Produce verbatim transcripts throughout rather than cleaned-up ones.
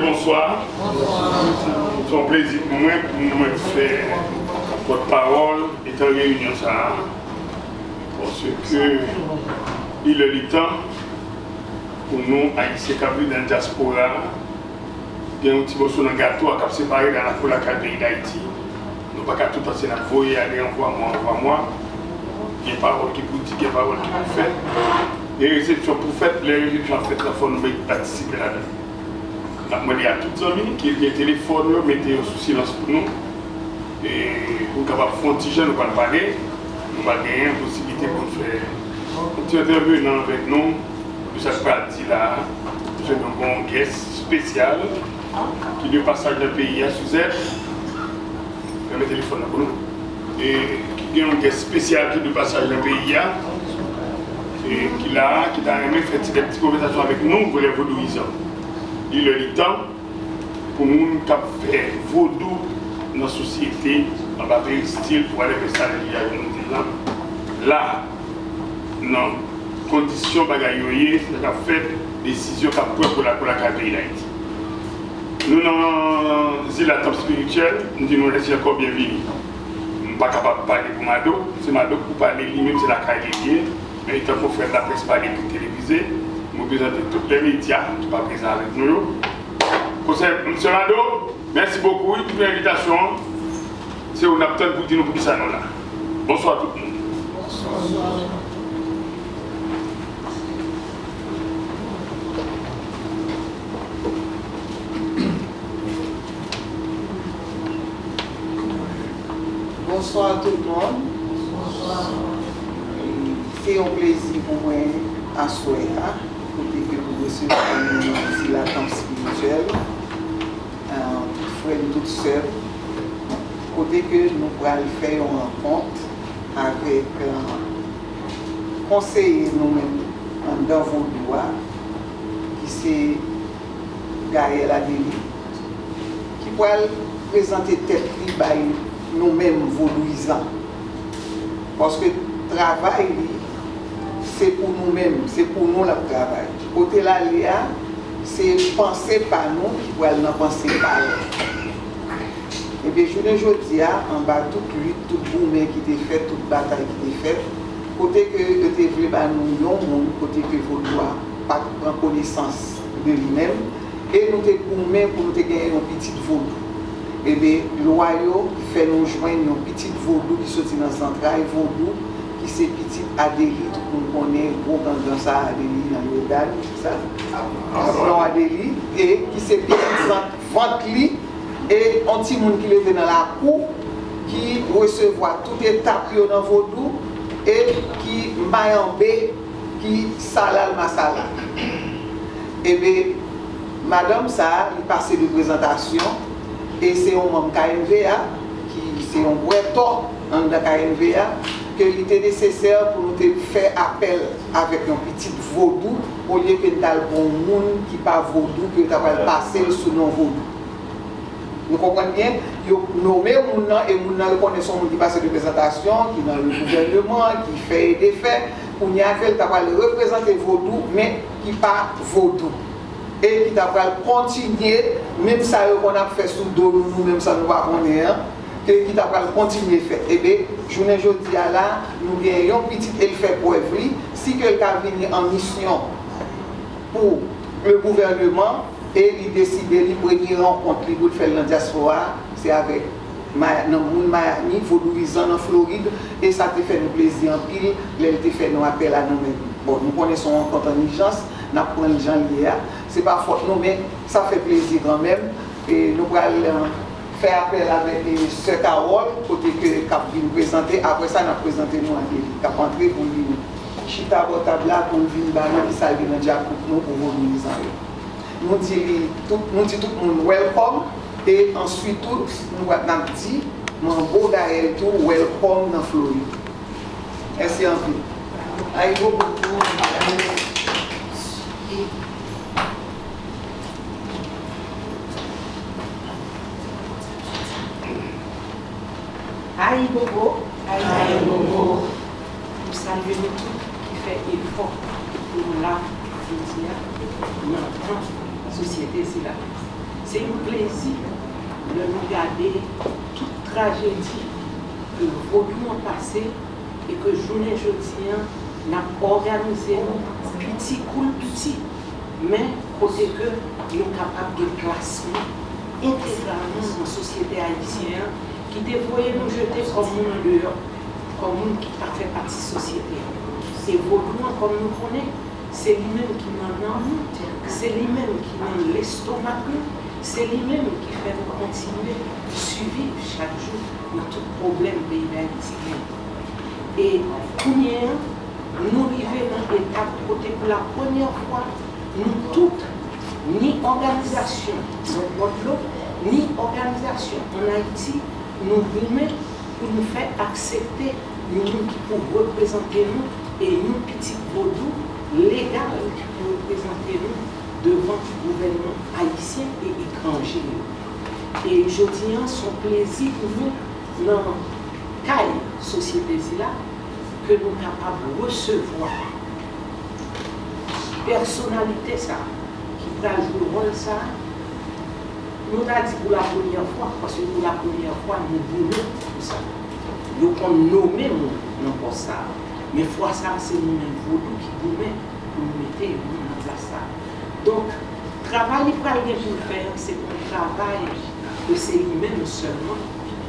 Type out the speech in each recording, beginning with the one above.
Bonswa. Se yon plezi pou mwen, pou mwen fè pòtpawòl etan reyinyon sa a. Paske li lè li tan pou nou, Ayisyen k ap viv nan dyaspora, gen yon ti moso nan gato a k ap separe nan lakou lakay peyi Dayiti. Nou pa ka tout ansyen n ap voye ale anvwa mwa, anvwa mwa. Gen pawòl ki pou di, gen pawòl ki pou fèt. Gen resepsyon pou fèt, lè resepsyon ap fèt la, fò nou patisipe ladan. N ap mande a tout zanmi ki gen telefòn yo, mete yo sou silans pou nou. E pou n kapab fè yon ti jan, nou pral pale. Nou pral genyen posiblite pou n fè yon ti entèvenan avèk nou. Pou sa k pral di la, nou fè nou gon gès espesyal ki de pasaj nan peyi a, Suzette. Fèmen telefòn nan pou nou. E ki gen yon gès espesyal ki de pasaj nan peyi a, e ki la, ki ta renmen fè ti, ti konvèsasyon avèk nou, volè vodouyizan. Li lè li tan pou moun k ap fè vodou nan sosyete, anba peristil, whatever sa li a, nou di lan. La, nan kondisyon bagay yo ye, sa k ap fèt, desizyon k ap pran pou lakou lakay peyi Dayiti. Nou nan Zila Tanp Espirityèl, m di nou mèsi ankò, byenvini. M pa kapab pale pou Mado, se Mado k pou pale, li menm se lakay li l ye, men etankou frè laprès pale pou televize, m reprezante tout lè medya ki pa prezan avèk nou yo. Konsèy, Mesye Mado, mèsi bokou, wi, pou envitasyon an. Se ou n ap tann pou di nou poukisa nou la. Bonswa tout moun. Bonswa tout moun. Se yon plezi pou mwen aswè a, kote ke nou resevwa nou nan Zila Tanp Espirityèl, tout frè m, tout sè m, kote ke nou pral fè yon rankont avèk konseye nou menm anndan vodou a, ki se Gaël Adelit, ki pral prezante tèt li bay nou menm vodouyizan. Paske travay li, se pou nou menm, se pou nou l ap travay. Kote l ale a, se panse pa nou ki pral nan panse pa l. Ebyen, jounen jodi a, anba tout lit, tout goumen ki te fèt, tout batay ki te fèt, kote ke yo te vle ba nou yon moun, kote ke vodou a pa t pran konesans de li menm, e nou te goumen pou nou te genyen yon pitit vodou. Ebyen, lwa yo fè nou jwenn yon pitit vodou ki soti nan zantray vodou, ki se pitit Adeli, tout moun konnen gwo gangan sa a, Adeli nan Yòdani, se sa? Non, Adeli, e ki se pitit vant, vant li, e yon timoun ki leve nan lakou, ki resevwa tout etap yo nan vodou, e ki mayanbe, ki salal masala. Ebyen, madanm sa a, li pase de prezantasyon, e se yon manm K N V A, ki se yon gwètò anndan K N V A, ke li te nesesè pou nou te fè apèl avèk yon pitit vodou, olye ke n t al pran yon moun ki pa vodou, ke yo ta pral pase l sou non vodou. Nou konprann byen? Yo nome moun nan, e moun nan yo konnen se yon moun ki pase de prezantasyon, ki nan le gouvèneman, ki fè e defè. Kounye a ke l ta pral reprezante vodou, men ki pa vodou. E ki ta pral kontinye, menm sa yo konn ap fè sou do nou, nou menm sa nou pa konnen an, ke ki ta pral kontinye fè. Ebyen, jounen jodi a la, nou gen yon pitit e l fè prèv li, si ke l ka vini an misyon pou le gouvèneman, e li deside li premye rankont li pou l fè l nan dyaspora a, se avèk Maya-, nan moun Miami, vodouyizan nan Florid, e sa te fè nou plezi anpil lè l te fè nou apèl a nou menm. Bon, nou konnen se yon rankont an ijans, n ap pran l jan l ye a. Se pa fòt nou, men sa fè plezi kanmenm. E nou pral, e, fè apèl avèk, e, sè Carole, kote ke k ap vin prezante. Apre sa, n ap prezante nou a Deli, k ap antre pou l vin chita bò tab la, pou l vin ba nou kisa l gen nan djakout nou pou vodouyizan yo. Nou di li tout, nou di tout moun welcome, e answit tou, nou pral, n ap di Manbo Gaël tou welcome nan Florid. Mèsi anpil. Ayibobo. Ayibobo. Ayibobo. Nou salye nou tout ki fè efò pou nou la jodi a nan tan sosyete sila. Se yon plezi lè nou gade tout trajedi ke vodou an pase e ke jounen jodi an n ap òganize nou piti kou l piti, men kote ke nou kapab gen plas nou entegralman nan sosyete ayisyen an ki te voye nou jete kòm moun andeyò, kòm moun ki pa fè pati sosyete an. E vodou an, kòm nou konnen, se li menm ki nan nanm nou, se li menm ki nan lestomak nou, se li menm ki fè nou kontinye siviv chak jou nan tout pwoblèm peyi Dayiti genyen. E kounye a, nou rive nan etap kote pou la premyè fwa, nou tout, ni òganizasyon nan Gwadloup, ni òganizasyon ann Ayiti, nou goumen pou nou fè aksepte yon moun ki pou reprezante nou e yon pitit vodou legal ki pou reprezante nou devan gouvènman ayisyen e etranje yo. E jodi an, se yon plezi pou nou nan kay sosyete sila ke nou kapab resevwa pèsonalite sa ki pral jwe wòl sa, nou ta di pou la premyè fwa, paske pou la premyè fwa, nou goumen pou sa. Yo konn nonmen moun nan pòs sa a. Men fwa sa a, se nou menm vodou ki goumen pou nou mete yon moun nan plas sa a. Donk, travay li pral gen pou l fè an, se yon travay ke se li menm sèlman,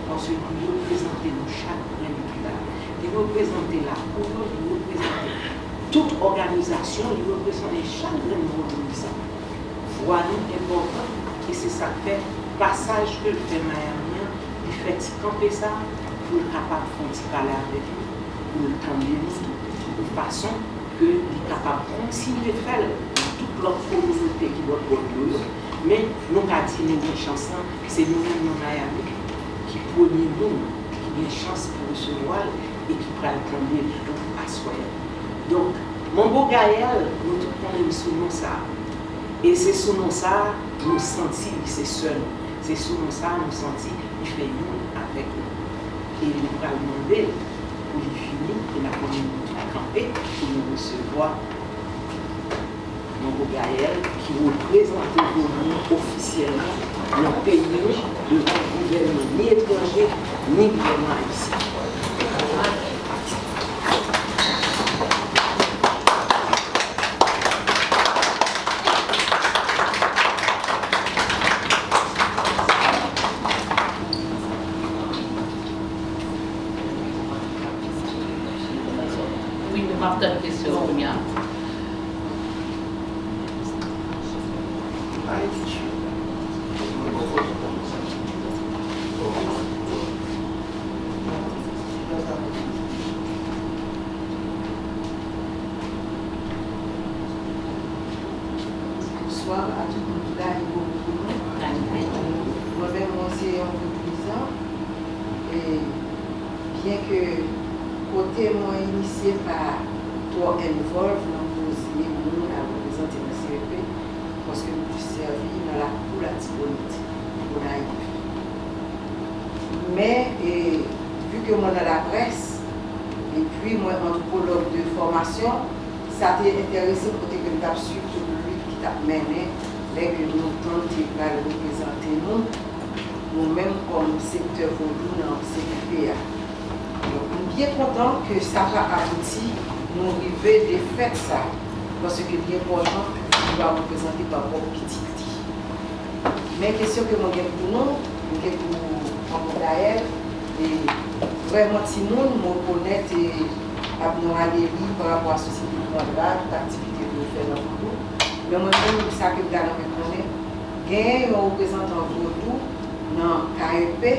paske li reprezante nou chak grenn ki la. Li reprezante lakou yo, li reprezante tout òganizasyon, li reprezante chak grenn vodou sa. Vwa nou enpòtan, e se sa k fè pasaj ke l fè Miami an, li fè ti kanpe sa pou l kapab fè yon ti pale avèk nou, pou l tande nou, yon fason ke li kapab kontinye fè l nan tout lòt kominote ki bòt bò dlo yo. Men nou ka di nou gen chans lan, se nou menm nan Miami ki premye moun ki gen chans pou resevwa l e ki pral tande l tou aswè a. Donk, Manbo Gaëlle, nou tout konnen l sou non sa a. E se sou non sa a nou santi li se sè nou. Se sou non sa a nou santi li fè youn avèk nou. E nou pral mande l pou li vini e n ap mande nou tout kanpe pou nou resevwa Manbo Gaëlle ki reprezante vodou ofisyèlman nan peyi nou devan gouvènman ni etranje ni gouvènman ayisyen. Wi, m ap tann kesyon an kounye a. Bonswa a tout moun ki la, e bonjou pou nou. Mwen menm, mwen se yon vodouyizan. E byen ke kote mwen inisye pa twò envolve nan koze moun al reprezante nan C E P, paske m plis sèvi nan lakou Latibonit, Gonayiv. Men, e, vi ke mwen nan laprès, epi mwen antwopològ de fòmasyon, sa te enterese m kote ke m t ap swiv tout lit ki t ap mennen lè ke Newton te pral reprezante nou, nou menm kòm sektè vodou nan C P P a. Donk, m byen kontan ke sa pa abouti, nou rive defèt sa, paske li enpòtan pou vodou a reprezante pa pwòp pitit li. Men kesyon ke mwen gen pou nou, mwen gen pou Manbo Gaëlle, e vrèman timoun, mwen rekonèt, e, abnòmalite li pa rapò a sosyete ki anba, tout aktivite ke l fè nan vodou. Men mwen menm, sa ke m ta renmen konnen, genyen yon reprezantan vodou nan K E P,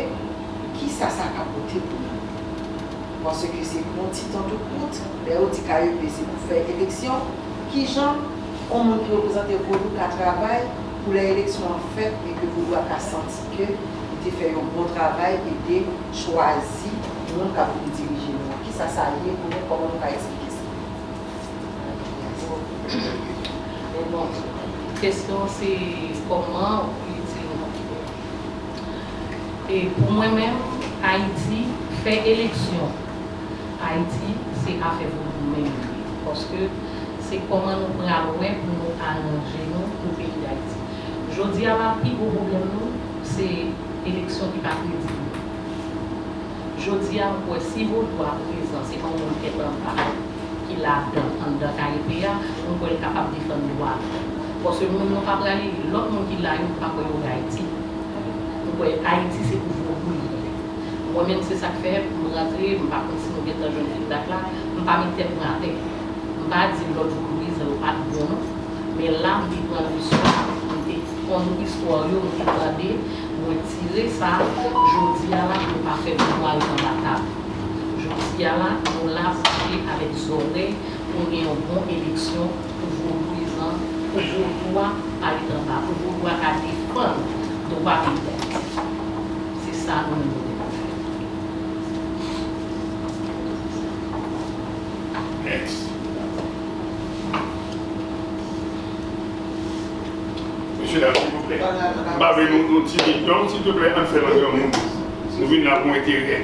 kisa sa ka pote pou nou? Paske se pou yon ti tan tou kout, lè yo di K E P se pou fè eleksyon, kijan yon moun ki reprezante vodou ka travay pou lè eleksyon an fèt e ke vodou a ka santi ke li te fè yon bon travay e de chwazi moun k ap vin dirije nou an? Kisa sa ye pou nou? Kòman nou ka eksplike sa? Men bon, kesyon se kòman ou itil nou. E pou mwen menm, Ayiti, fè eleksyon Ayiti, se afè pou nou menm li ye. Paske se kòman nou pral wè pou nou aranje nou pou peyi Dayiti. Jodi a la, pi gwo pwoblèm Se eleksyon ki pa kredib. Jodi a, m kwè si Vodou a prezan, se pa yon moun tèt anba ki ladan, anndan kay peyi a, m kwè l kapab defann dwa l. Paske moun yo pa prale, lòt moun ki la yo, m pa kwè yo vle Ayiti. M kwè Ayiti se pou Vodou li ye. Mwen menm, se sa k fè m rantre, m pa konn si nou gentan jwenn feedback la, m pa met tèt mwen atè. M pa di lòt vodouyizan yo pa t bon non, men la m te pran leson, m te konn istwa yo, m te tande, mwen tire sa, jodi a la pou nou pa fè vodou a ret anba tab. Jodi a la, nou la pou pale avèk zòrèy pou n gen yon bon eleksyon pou vodouyizan, pou vodou a pa ret anba, pou vodou a ka defann dwa peyi Dayiti. Se sa nou menm nou gen pou fè. Next. Mesye dam, silvouplè. M pa vle nou, nou timid non, silvouplè, ann fè l an granmoun. Nou vin la pou enterè.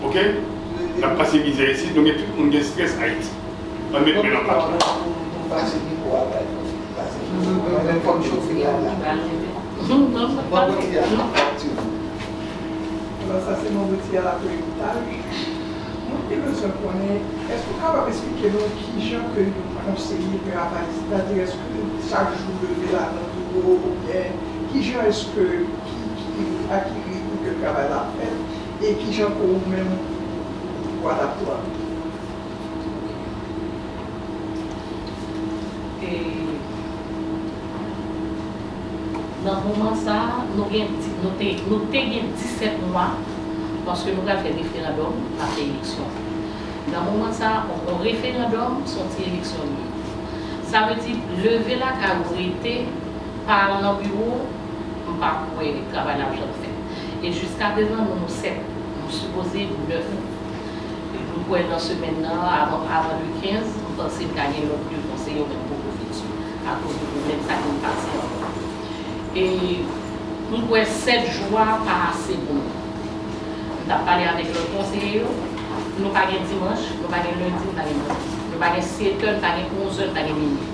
Oke? N ap pase mizè isit, nou gen tout moun gen strès Ayiti. Ann met men nan pat la. Alò, sa se Mwen Bouti a la Koyota. Mwen te bezwen konnen, èske w kapab eksplike nou kijan ke yon konseye travay, sètadi èske chak jou leve l al nan biwo oubyen kijan èske, ki, ki, a ki ritm ke travay la ap fèt e kijan ke ou menm ou adapte w avè l? E nan moman sa a, nou gen di, nou te, nou te gen disèt mwa, paske nou pral fè referandòm, n ap fè eleksyon. Nan moman sa a, yon, yon referandòm, se yon ti eleksyon li ye. Sa vle di, leve lakay ou rete, pa al nan biwo, m pa kwè travay la ap janm fèt. E jiskaprezan, nou, nou sèt, nou sipoze nèf. M kwè nan semèn nan, avan, avan le kenz, m panse m ka gen lòt de konseye, yo menm poko fiti, akoz de pwoblèm sa ki pase an. E m kwè sèt jou a pa ase pou nou. M t ap pale avèk lòt konseye yo, nou pa gen dimanch, nou pa gen lendi, nou pa gen madi. Nou pa gen sèt è, nou pa gen onz è, nou pa gen minui.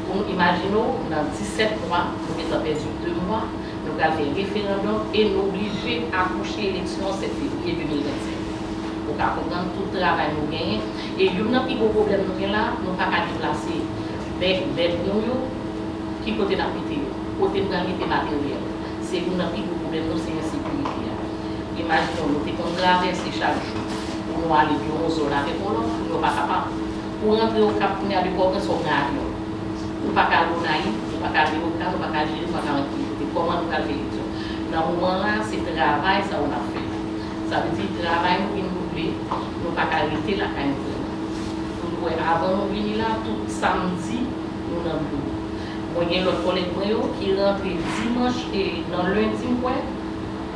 Pou nou imajine w, nan disèt mwa, nou gentan pèdi de mwa, nou pral fè referandòm e nou oblije akouche eleksyon sèt fevriye de mil vennsenk. Ou ka konprann tout travay nou genyen. E youn nan pi gwo pwoblèm nou gen la, nou pa ka deplase bèk, bèt nou yo, ki kote n ap mete yo? Kote n pral mete materyèl? Se youn nan pi gwo pwoblèm nou, se ensekirite a. Imajine w, nou te konn travèse chak jou pou nou ale de onz è avèk yon lòt, nou pa kapab. Pou rantre Okap kounye a de Pòtoprens, fò w pran avyon. Ou pa ka al Gonayiv, ou pa ka al Leyogàn, ou pa ka al Jezi, ou pa ka al ankenn kote. Kòman nou pral fè eleksyon? Nan moman la, se travay sa yo n ap fè. Sa vle di, travay nou vin double, nou pa ka rete lakay nou vrèman. M kwè avan nou vini la, tout samdi, nou nan biwo. Mwen gen lòt kòlèg mwen yo ki rantre dimanch e nan lendi, m kwè,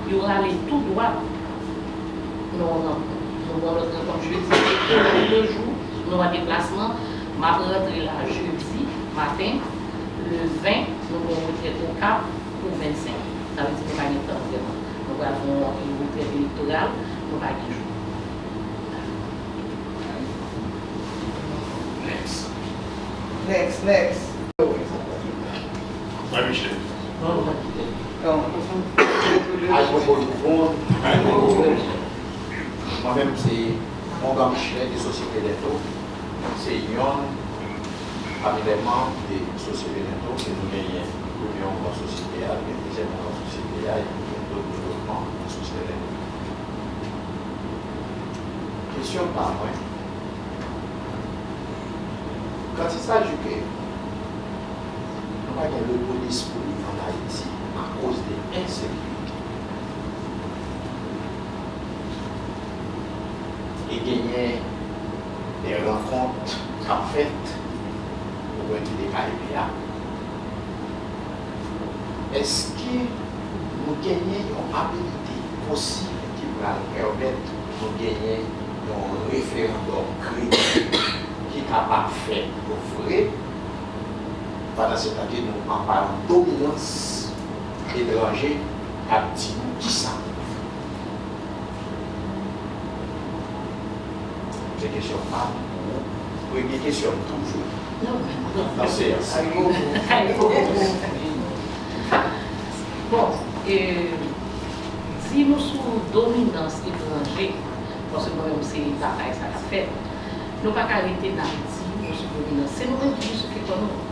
yo rale tou dwat nan yon rankont. Nou pran lòt rankont jedi, e pou de jou, nou an deplasman. M ap rantre la jedi maten, le ven, nou gen yon retrèt Okap pou vennsenk. Sa vle di nou pa gen tan vrèman. Nou pral fè yon retrèt elektoral, nou pa gen jou. Next. Next, next. Mwen Michel. Ay, bon, bon, bon. Mwen menm se Ongan Michel de Sosyete Lento. Se yon pami lè manm de Sosyete Lento ke nou genyen premye ongan sosyete a, gen dezyèm ongan sosyete a, epi gen dòt devlopman nan Sosyete Lento. Kesyon pa mwen, quand il s'agit que nou pa gen lepo despri an Ayiti akoz de ensekirite. E genyen de rankont k ap fèt pou mwen ki te ka ede a. Èske nou genyen yon abilite posib ki pral pèmèt nou genyen yon referandòm kredib ki kapab fèt vre, pandan se tan ke nou anba yon dominans etranje k ap di nou kisa pou nou fè? Se kesyon pa m pou ou. Premye kesyon m toujou nan seyans. Bon, E di nou sou dominans etranje, paske mwen menm se batay sa k ap fèt. Nou pa ka rete n ap di nou sou dominans. Se nou menm ki vin soufle kò nou.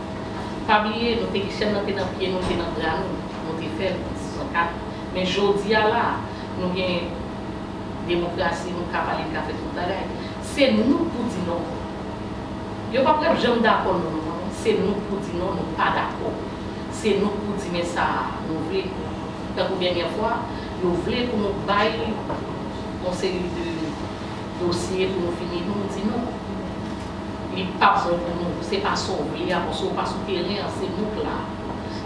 Pa bliye, nou te, chèn nan te nan pye nou, te nan bra nou, nou te fè l an disan kat. Men jodi a la, nou gen demokrasi, nou ka pale, n ka fè tout bagay. Se nou k pou di non. Yo p ap janm dakò non, non, non. Se nou k pou di non, nou pa dakò. Se nou k pou di men sa a nou vle. Tankou dènyè fwa, yo vle pou nou bay yon seri de dosye pou nou fini, nou di non. Li p ap bon pou nou. Se pa sa w vle a, paske w pa sou teren an, se nou k la.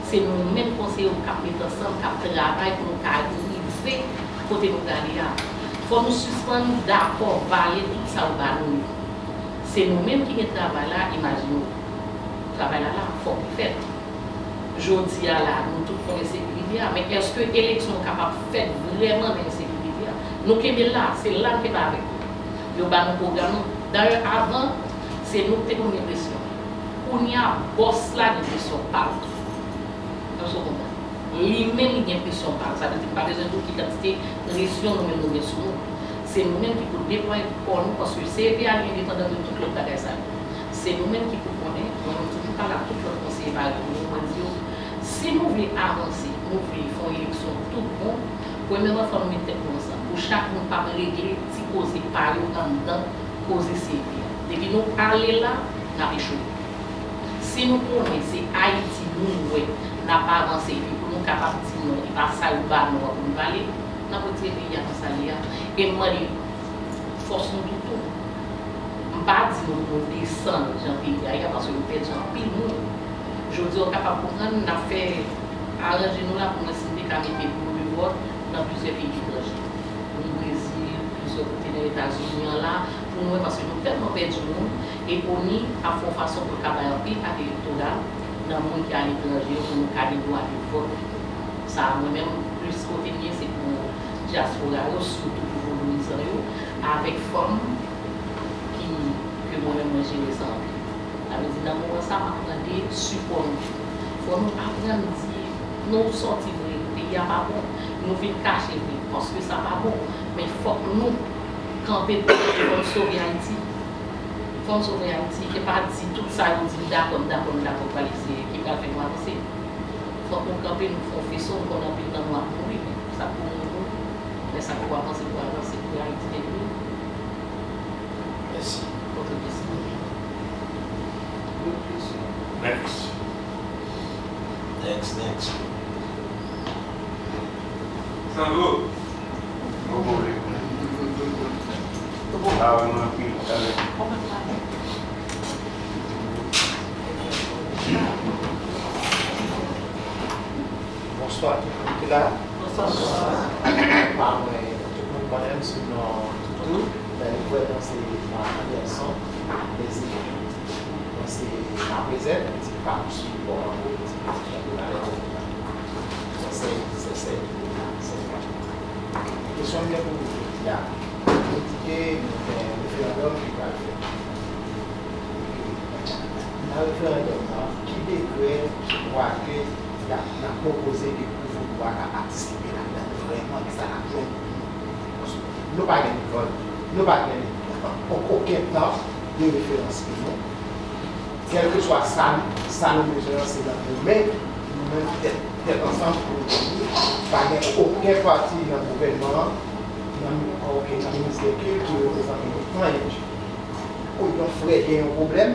Se nou menm konseye yo k ap met ansanm, k ap travay pou nou ka rive kote nou prale a. Fò nou sispann dakò vale tout sa yo ba nou yo. Se nou menm ki gen travay la, imajine w. Travay la la, fòk li fèt. Jodi a la, nou tout konnen sekirite a, men èske eleksyon kapab fèt vrèman nan ensekirite a? Nou kenbe l la, se la n kenbe avèk yo. Yo ba nou pwogram nou. Dayè, avan, se nou ki te konn gen presyon. Kounye a, bòs la gen presyon pa l. Èske w konprann? Li menm li gen presyon pa l. Sa vle di, m pa bezwen di w ki kantite presyon nou menm nou gen sou nou. Se nou menm ki pou deplwaye kò nou, paske C E P a li endepandan de tout lòt bagay sa yo. Se nou menm ki pou konnen, mwen menm toujou pale ak tout lòt konseye parèy mwen, mwen di yo, si nou vle avanse, nou vle fè yon eleksyon tout bon, premyèman fò nou met tèt nou ansanm. Pou chak moun p ap regle ti koze pa yo anndan koze C E P a. Depi nou ale la, n ap echwe. Si nou konnen se Ayiti nou wè n ap avanse epi pou nou kapab di non, e pa sa yo ba nou an pou nou pale, n ap retire peyi a nan sa l ye a. E m mande fòs nou tou tou. M pa di nou pou nou desann jan peyi a ye a, paske nou pèdi anpil moun. Jodi a, w kapab konprann, n ap fè aranje nou la pou nou wè si nou te ka mete biwo de vòt nan plizyè peyi etranje. Ni Brezil, plizyè kote nan Etazini an la, pou nou wè, paske nou tèlman pèdi moun, e ONI ap fè yon fason pou l ka bay anpil kat elektoral nan moun ki aletranje yo pou nou ka gen dwa de vòt. Sa a, mwen menm, plis kote m ye, se pou dyaspora yo, sitou pou vodouyizan yo, avèk fanm ki, ke mwen menm mwen jere sa anpil. Sa vle di, nan moman sa, m ap mande sipò nou tou. Fò nou aprann di, non, w sòti vre, peyi a pa bon, nou vin kache vre, paske sa pa bon. Men fòk nou kanpe, fò n sove Ayiti. Fò n sove Ayiti, e pa di tout sa yo di, m dakò, m dakò, m dakò, pral eseye, ki pral fè nou avanse. Fòk nou kanpe, nou fè yon feson, m konnen anpil nan nou ap mouri, men sa k pou mouri, mouri. Men sa k pou avanse, pou avanse, pou Ayiti gen dlo. Mèsi. Pote plis moun. Next. Next, next. Sandro. Bon, bon, bon. Ah, ouais, mwen anpil, talè. Bonswa tout moun ki la. Bonswa. Pa mwen, tout moun konnen m sou non Toutou. Men vrè non se Marc Anderson. Mezanmi, mwen se Maprezè, se pa pou sipò an politik, se pa pou la lè. Sensè, sensè, sensè. Kesyon m gen pou nou jodi a, nou di ke nou gen referandòm ki pral fèt. Nan referandòm nan, ki degrè ki vwa ke y ap, n ap pwopoze ke pouvwa ka patisipe ladan l vrèman, ki sa n ap jwenn pou nou? Nou pa gen lekòl, nou pa gen okenn tan de referans pou nou. Kèlkeswa sa, sa nou bezwen an, se nan nou men, nou menm tèt, tèt ansanm pou nou di, pa gen okenn pati nan gouvènman an, nan, ok, nan ministè kilt ki reprezante nou anyen ditou. Kou yon frè gen yon pwoblèm,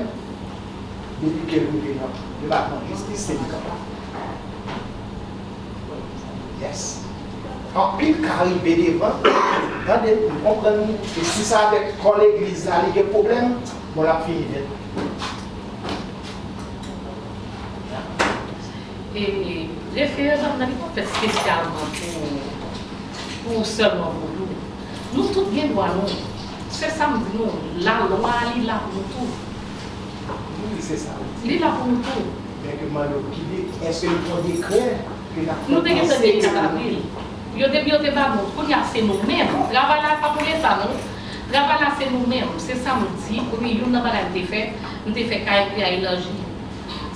depi ke l rive nan depatman jistis, se li k ap la. Yes. Anpil ka rive devan, tande, nou konprann li. E si se avèk kò legliz la li gen pwoblèm, bon, l ap fini nèt. E referandòm nan, li pa fèt espesyalman pou, pou sèlman vodou. Nou tout gen dwa nou. Se sa m di nou, lalwa a, li la pou nou tou. Wi, se sa. Li la pou nou tou. Men ke m mande w ki de, èske nou pran dekrè ke n ap... Nou te gentan gen kat avril. Yo, depi yo te ba nou, kounye a se nou menm. Travay la pa pou Leta, non. Travay la se nou menm. Se sa m di, premye youn nan bagay m te fè, m te fè K M P a elaji.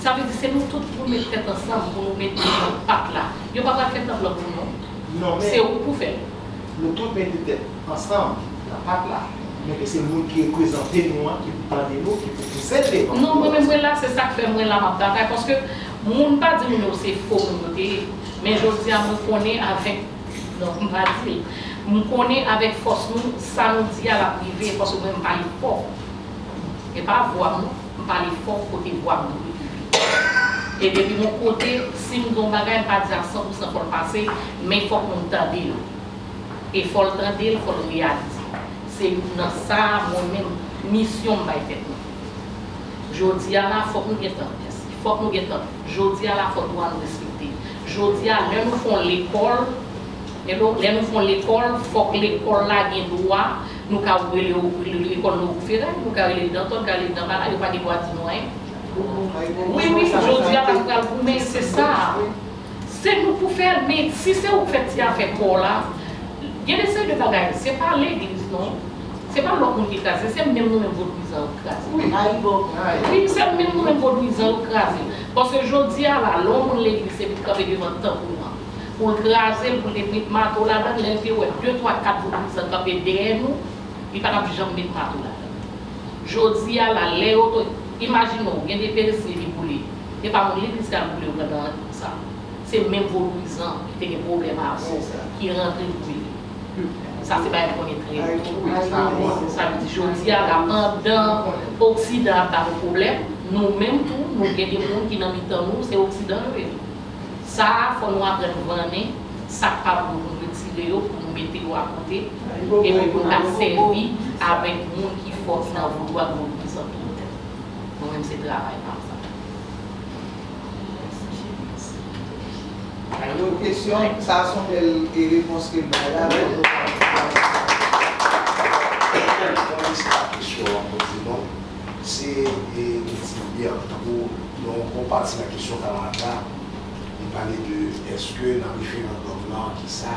Sa vle di se nou tout pou nou met tèt ansanm, pou nou mete pat la. Yo pa pral fè tanp lan pou nou non. Se ou k pou fè l. Nou tout mete tèt ansanm nan pat la. Men ke se moun ki reprezante nou an ki pou tande nou, ki pou pouse n devan. Non, mwen menm mwen la, se sa k fè mwen la m ap batay. Paske moun pa di moun yo se fo moun yo te ye. Men jodi a mwen konnen avèk, non, m pa di l. M konnen avèk fòs nou, sa nou di a l ap rive, paske mwen m pale fò. E pa vwa m non, m pale fò kote vwa m dwe rive. E depi yon kote, si m gen yon bagay, m pa di a san pou san fò l pase, men fòk moun tande l. E fò l tande l, fò l reyalize. Se youn nan sa, mwen menm, misyon m bay tèt mwen. Jodi a la, fòk nou gen tan. Fòk nou gen tan. Jodi a la, fòk dwa nou respekte. Jodi a, lè nou fè yon lekòl, lè nou, lè nou fè yon lekòl, fòk lekòl la gen dwa, nou ka rele, rele lekòl nou Feray, nou ka rele Dantò, nou ka rele Danbala, yo pa gen dwa di nou anyen. Wi, wi, jodi a la, nou pral goumen, se sa. Se nou pou fè l, men si se ou k fè ti afè pa w la, gen de seri de bagay, se pa legliz non, se pa lòt moun ki kraze, se menm nou menm vodouyizan yo k kraze. Wi, se menm nou menm vodouyizan yo k kraze. Paske jodi a la, lè yon moun legliz se vin kanpe devan tanp ou an, pou l kraze l, pou l te met mato ladan l, lè l te wè de, twa, kat vodouyizan kanpe dèyè nou, li pa t ap janm met mato ladan l. Jodi a la, lè yo to, imajine w, gen de perisye ki boule. E pa moun legliz k al boule yo pandan sa. Se menm vodouyizan ki te gen pwoblèm avè w ki rantre boule. Sa se bagay m konnen trè byen. Sa vle di jodi a la, pandan Oksidan ap ba nou pwoblèm, nou menm tou, nou gen de moun ki nan mitan nou, se Oksidan yo ye. Sa a, fò nou aprann vannen sa k pa bon, pou nou retire yo, pou nou mete yo akote, epi pou n ka sèvi avèk moun ki fò ki nan vodou ak vodouyizan tou. Mwen menm, se travay pa m sa. Yon kesyon, sa a se yon bèl, e, repons ke l bay la. Mwen, se pa kesyon an, mwen di non. Se, e, li di byen, tankou yon bon pati nan kesyon kamarad la, li pale de èske nan referandòm nan, kisa,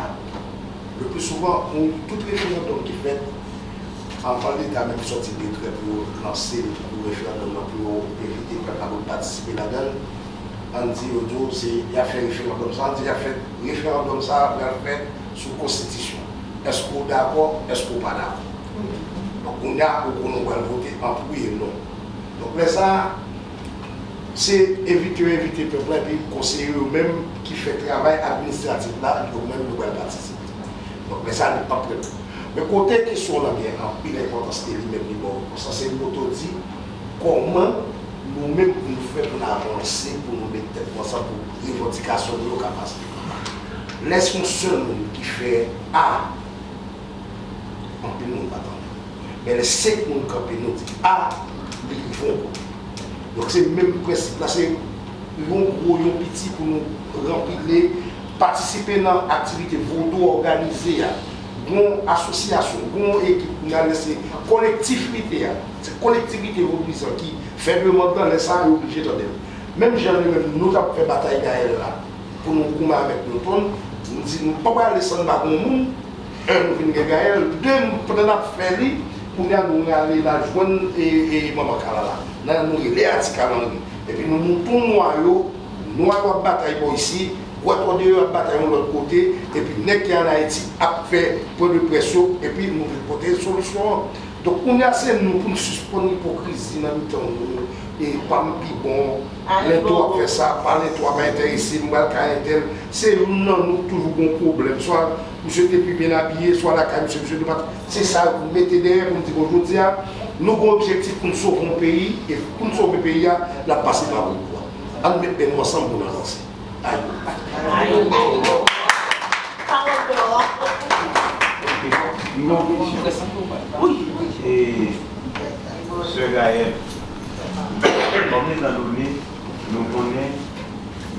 le pli souvan, ou, tout referandòm ki fèt, anvan Leta menm sòti dekrè pou yo lanse l, pou referandòm nan, pou yo envite pèp la pou l patisipe ladan l, ann di yo di w se, y ap fè referandòm sa, ann di y ap fè referandòm sa a pral fèt sou konstitisyon. Èske w dakò, èske w pa dakò? Donk, kounye a, ou konnen w pral vote ant wi e non. Donk, lè sa a, se envite yo envite pèp la, epi konseye yo menm ki fè travay administratif la, yo menm yo pral patisipe. Donk, lè sa a, nou p ap pran. Men kote kesyon w lan gen anpil enpòtans, e li menm li ba w konsa, se moto di, kòman nou menm pou nou fè pou n avanse, pou nou met tèt nou ansanm, pou revandikasyon nou yo ka pase. Lè se yon sèl moun ki fè A, anpil moun pa tande. Men lè senk moun kanpe, nou di A, li rive yon kote. Donk se menm prensip la, se yon gwo, yon piti pou nou ranpile, patisipe nan aktivite vodou òganize a. Gon asosyasyon, gon ekip, kounye a lè se kolektivite a. Se kolektivite vodouyizan ki fè demann lan, lè sa a yo oblije tande l. Menm jan li menm nou t ap fè batay Gayèl la, pou nou goumen avèk Newton, nou di nou pa prale san n pa gon moun, en, nou vin gen Gayèl, de, nou, pandan n ap fè li, kounye a nou rale n al jwenn, e, e, manman Kalala. Nan nou rele a Ti Kalanri. Epi nou, nou tou nwa yo, nwa yo ap batay bò isi, gwèt yo deyò ap batay yon lòt kote, epi nèg ki ann Ayiti ap fè pwen de près yo, epi nou vin pote solisyon an. Donk, kounye a, se nou pou n sispann ipokrizi nan mitan nou, e pa m pi bon, lè entèl ap fè sa, pa lè entèl ap enterese m, m pral kay entèl. Se youn nan nou k toujou gon pwoblèm. Swa misye te pi byen abiye, swa lakay misye, misye te pa t. Se sa yo pou n mete dèyè pou n di, bon, jodi a, nou gon objektif pou n sove yon peyi, e pou n sove peyi a, n ap pase pa bout bwa. Ann met men nou ansanm pou n avanse. Ayo. Ayo. Pawòl dò. Wi. E, Sè Gaëlle, kòm etandone nou konnen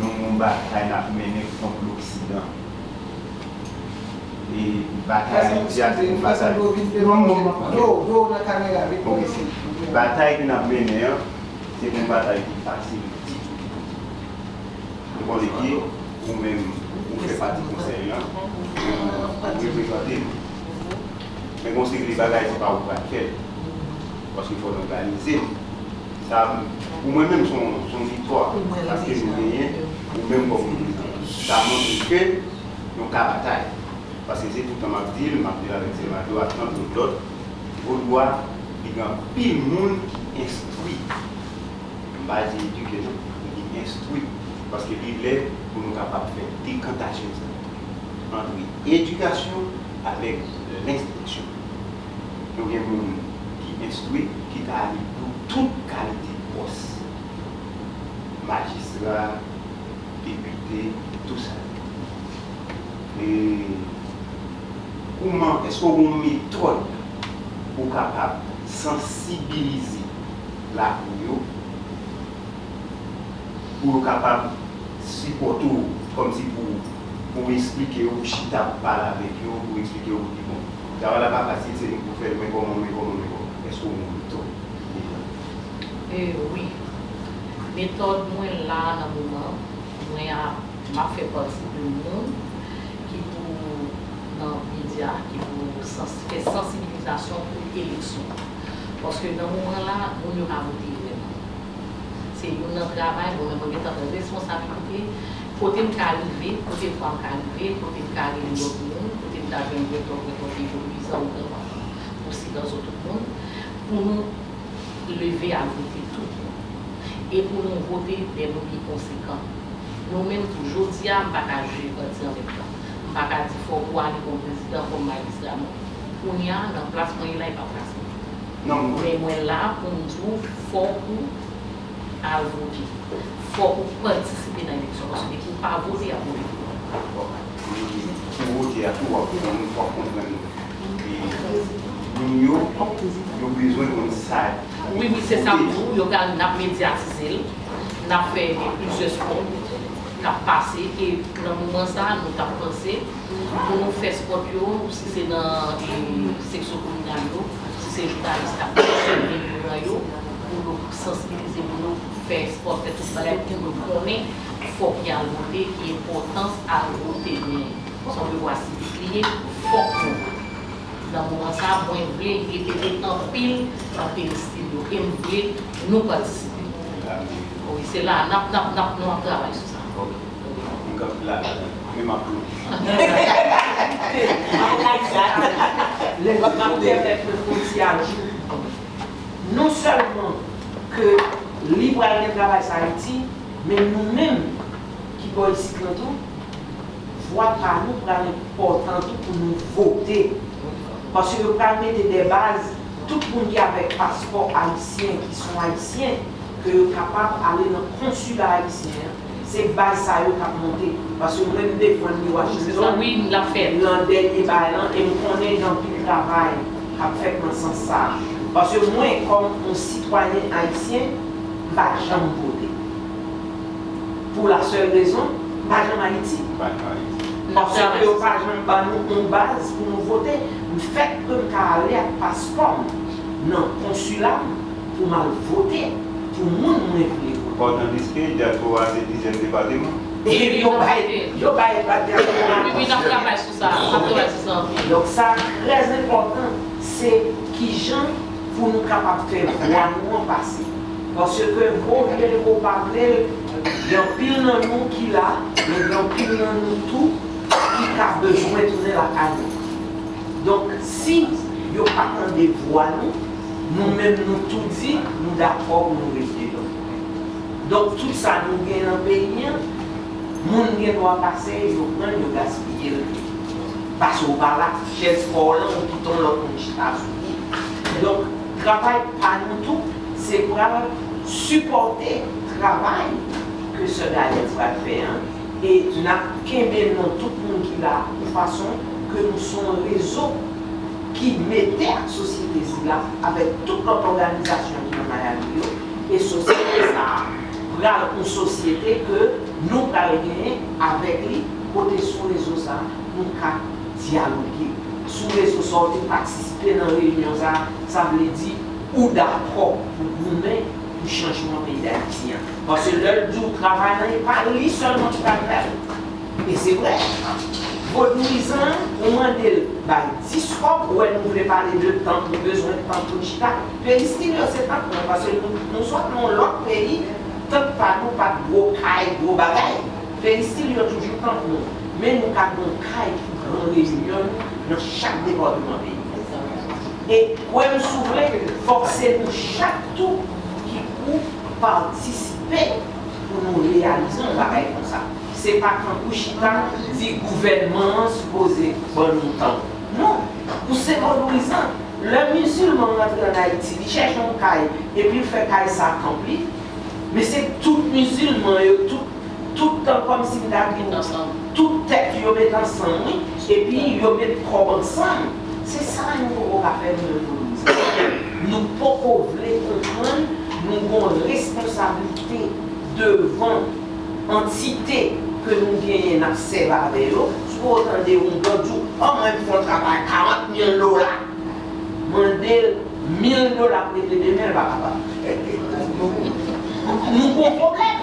nou gon batay n ap mennen kont Loksidan. E batay Ayiti a se yon batay. Non, non, non. Bon, batay ke n ap mennen an, se pa yon batay ki fasil ditou, ditou. Nou konnen ke ou menm, ou fè pati konsèy lan, ou reprezante nou. Men gon seri de bagay, se pa ou k pral fè l. Paske fò n òganize l. Sa, Pou mwen menm, se yon, se yon viktwa. Paske nou genyen, ou menm kòm prezidan. Sa montre ke nou ka batay. Paske se toutan m ap di l, m ap di l avèk Senado ak anpil lòt, Vodou a, li gen anpil moun ki enstwi. M pa di edike non, li enstwi. Paske li lè pou nou kapab fè dekantasyon sa yo antre edikasyon avèk lenstriksyon. Nou gen moun ki enstwi, ki ka ale pou tout kalite pòs. Majistra, depite, tou sa. E kouman, èske w gen yon metòd pou w kapab sansibilize lakou yo, pou yo kapab sipòte w, kòmsi pou, pou w eksplike yo, pou chita, pou pale avèk yo, pou w eksplike yo, pou di, bon, travay la pa fasil, se nou pou fè l, men kòman, men kòman, men kòman. Èske w gen yon metòd deja? E wi. Metòd mwen la nan moman, mwen a, m ap fè pati de moun ki pou nan medya, ki pou sans, fè sansibilizasyon pou eleksyon. Paske nan moman la, moun yo pa vote vrèman. Se youn nan travay, bon, men mwen gentan pran responsabilite. Kote m ka rive, kote fwa m ka rive, kote m ka rele lòt moun, kote m ta jwenn vrè tòk, vrè tòk, epi peyizan ou pran pou sikan sou tout moun, pou nou leve al vote tout moun. E pou nou vote de moun ki konsekan. Nou menm tou, jodi a, m pa ka jwe pati anmèm tan. M pa ka di fòk ou ale kòm prezidan, kòm majistra, non. Kounye a, nan plas mwen ye la, e pa plas mwen. Non, mwen. Men mwen la pou m di w, fòk ou al vote. Fòk ou patisipe nan eleksyon, paske depi ou pa vote, y ap vote pou ou. Pou vote a tou, w ap konprann, w ap konprann. E moun yo, yo bezwen konn sa. Wi, wi, se sa m di w, yo ka, n ap medyatize l, n ap fè plizyè spòt k ap pase, e nan moman sa a, nou t ap panse pou nou fè spòt yo, si se nan, e, seksyon kominal yo, si se jounalis k ap swiv yo, pou yo sansibilize, pou yo fè spòt, fè tout bagay, pou yo konnen fòk y al vote, ki enpòtans al vote genyen. Se yon devwa sivik li ye, fòk nou vote. Nan moman sa a, mwen vle repete anpil nan peristil yo, e m vle nou patisipe. Wi, se la, n ap, n ap, n ap, nou ap travay sou sa. Ok. M kanpe la, men m ap plonnen. Lè m ap pèmèt mwen fè yon ti ajoute. Non sèlman ke li pral gen travay sa Ayiti, men nou menm ki bò isit lan tou, vwa pa nou pral enpòtan tou pou nou vote. Paske yo pral mete de baz, tout moun ki avèk paspò ayisyen, ki son ayisyen, ke yo kapab ale nan konsila ayisyen an. Se baz sa yo k ap monte. Paske mwen, m defann li Washington, wi, l ap fèt, nan dènye bagay lan, e m konnen gen anpil travay k ap fèt nan sans sa a. Paske mwen, kòm yon sitwayen ayisyen, m pa janm vote. Pou la sèl rezon, m pa janm Ayiti. M pa janm Ayiti. Paske yo pa janm ban nou yon baz pou nou vote. M fèt ke m ka ale ak paspò m nan konsila m pou m al vote pou moun mwen vle vote. Pandandiske dyaspora se dizyèm depatman. E yo bay, yo bay pa dyaspora. Wi, wi, n ap travay sou sa, n ap travay sou sa anpil. Donk, sa trè enpòtan, se kijan pou nou kapab fè vwa nou an pase. Paske ke vo vle l, vo pa vle l, gen anpil nan nou ki la, men gen anpil nan nou tou ki ka bezwen tounen lakay nou. Donk, si yo pa tande vwa nou, nou menm nou tou di, nou dakò pou nou ret deyò. Donk, tout sa nou gen nan peyi an, moun gen dwa pase, yo pran l, yo gaspiye l. Paske w pa la, chèz pa w lan, ou kite yon lòt moun chita sou li. Donk, travay pa nou tou, se pral sipòte travay ke sè Dayèt pral fè an. E n ap kenbe non tout moun ki la, yon fason ke nou se yon rezo ki mete ak sosyete sila, avèk tout lòt òganizasyon ki nan Miami yo, e sosyete sa a pral yon sosyete ke nou pral genyen avèk li, kote sou rezo sa a, nou ka dyaloge. Sou rezo sa a, w te patisipe nan reyinyon sa a, sa vle di ou dakò pou goumen pou chanjman peyi Dayiti an. Paske lè l di w travay lan, e pa li sèlman ki pral fè l. E se vre. Vodouyizan, ou mande l bay dis kòb, ou wè nou vle pale de tanp, nou bezwen tanp pou n chita. Peristil yo se tanp nou, paske nou, nou sot nan yon lòt peyi, tanp pa nou pa t gwo kay, gwo bagay. Peristil yo toujou tanp nou, men nou ka gen yon kay pou gran reyinyon nou nan chak depatman peyi. E kwè m si w vle, fòk se nou chak tou ki pou patisipe pou nou reyalize yon bagay konsa. Se pa tankou chita di gouvènman an sipoze ban nou tanp. Non, ou se vodouyizan. Lè mizilman rantre ann Ayiti, li chèche yon kay, epi l fè kay sa tanp li, men se tout mizilman yo, tout, tout tan kòmsi m ta di w, tout tèt yo met ansanm, wi, epi yo met kòb ansanm. Se sa nou poko ka fè nou menm vodouyizan. Nou poko vle konprann nou gon responsablite devan antite ke nou genyen n ap sèvi avè yo. Si w tande yon blan di w, "An, mwen fè yon travay karant mil dola." Mande l mil dola pou regle demen, l pa kapab. Nou gon pwoblèm.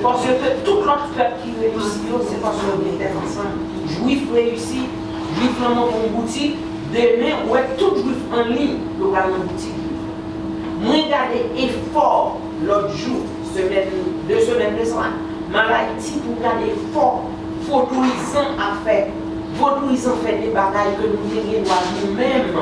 Paske tout lòt pèp ki reyisi yo, se paske yo gen tèt ansanm. Jwif reyisi, jwif lan monte yon boutik, demen, ou wè tout jwif an liy, yo pral nan boutik jwif. Mwen gade efò lòt jou, semèn, de semèn de sa, m al Ayiti pou gade efò vodouyizan ap fè. Vodouyizan fè de bagay ke nou te gen dwa nou menm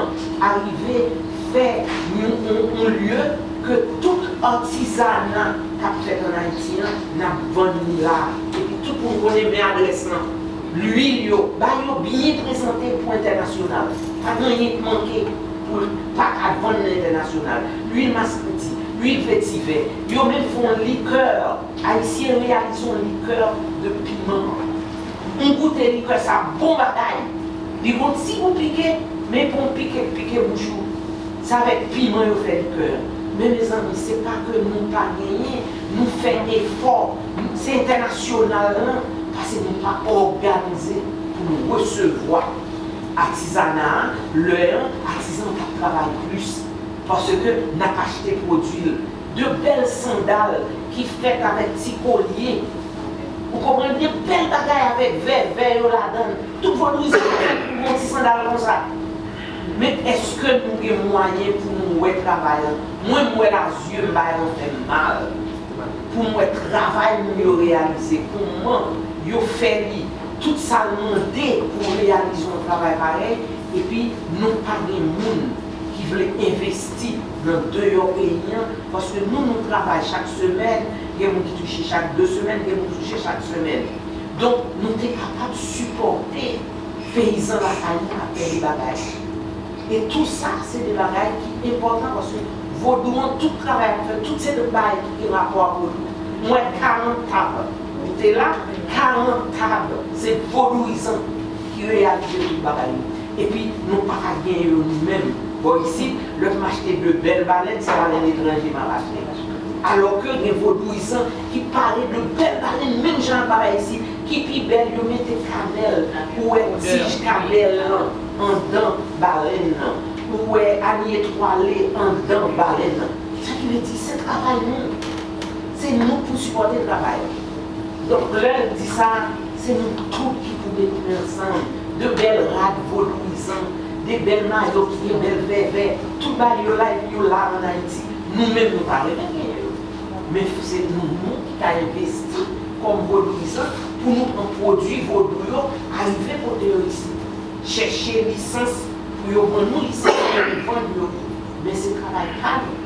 arive fè yon, yon, yon lye ke tout atizana k ap fèt ann Ayiti an, n ap vann li la. Epi tout moun konnen men adrès lan. Lwil yo, bagay yo byen prezante pou entènasyonal. Pa gen anyen k manke pou pa ka vann nan entènasyonal. Lwil maskriti, lwil vetivè, yo menm fè yon likè. Ayisyen reyalize yon likè de piman. Ou goute likè sa bon bagay. Li gon ti gou pike, men pou w pike, pike bouch ou. Se avèk piman yo fè likè. Men mezanmi, se pa ke nou pa genyen, nou fè efò. Se entènasyonal lan, paske nou pa òganize pou nou resevwa atizana a, lè an, atizan t ap travay plis. Paske n ap achte pwodui l. De bèl sandal ki fèt avèk ti kolye. Ou konprann? De bèl bagay avèk vèvè yo ladan l. Tout vodouyizan fèt pou gon ti sandal konsa. Men èske nou gen mwayen pou nou wè travay lan? Mwen, m wè lazye m, bagay lan fè m mal. Pou m wè travay moun yo reyalize, kòman yo fè li, tout sa l mande pou reyalize yon travay parèy, epi nou pa gen moun ki vle envesti nan deyò peyi an, paske nou, nou travay chak semèn, gen moun ki touche chak de semèn, gen moun ki touche chak semèn. Donk, nou te kapab sipòte peyizan lakay nou k ap fè de bagay. E tou sa, se de bagay ki enpòtan, paske vodou an, tout travay ap fèt, tout se de bagay ki gen rapò ak vodou. M wè karant tab. Ou te la, karant tab, se vodouyizan ki reyalize tout bagay yo. Epi, nou pa ka genyen yo nou menm. Bò isit, lè m achte de bèl balèn, se balèn etranje m ap achte. Alò ke gen vodouyizan ki pare de bèl balèn, menm jan ak bagay isit, ki pi bèl, yo mete kanèl, ou wè tij kanèl lan anndan balèn nan, ou wè anyen etwale anndan balèn nan. Sa ki vle di, se travay nou. Se nou pou sipòte travay. Donk, lè l di sa, se nou tout ki pou met men ansanm. De bèl rad vodouyizan, de bèl mayo ki gen bèl vèvè, tout bagay yo la, epi yo la ann Ayiti. Nou menm, nou pa renmen genyen yo. Men se nou, nou ki ka envesti kòm vodouyizan pou nou pran pwodui vodou yo, arive pote yo isit. Chèche lisans pou yo ban nou lisans pou nou vann yo. Men se travay pa nou.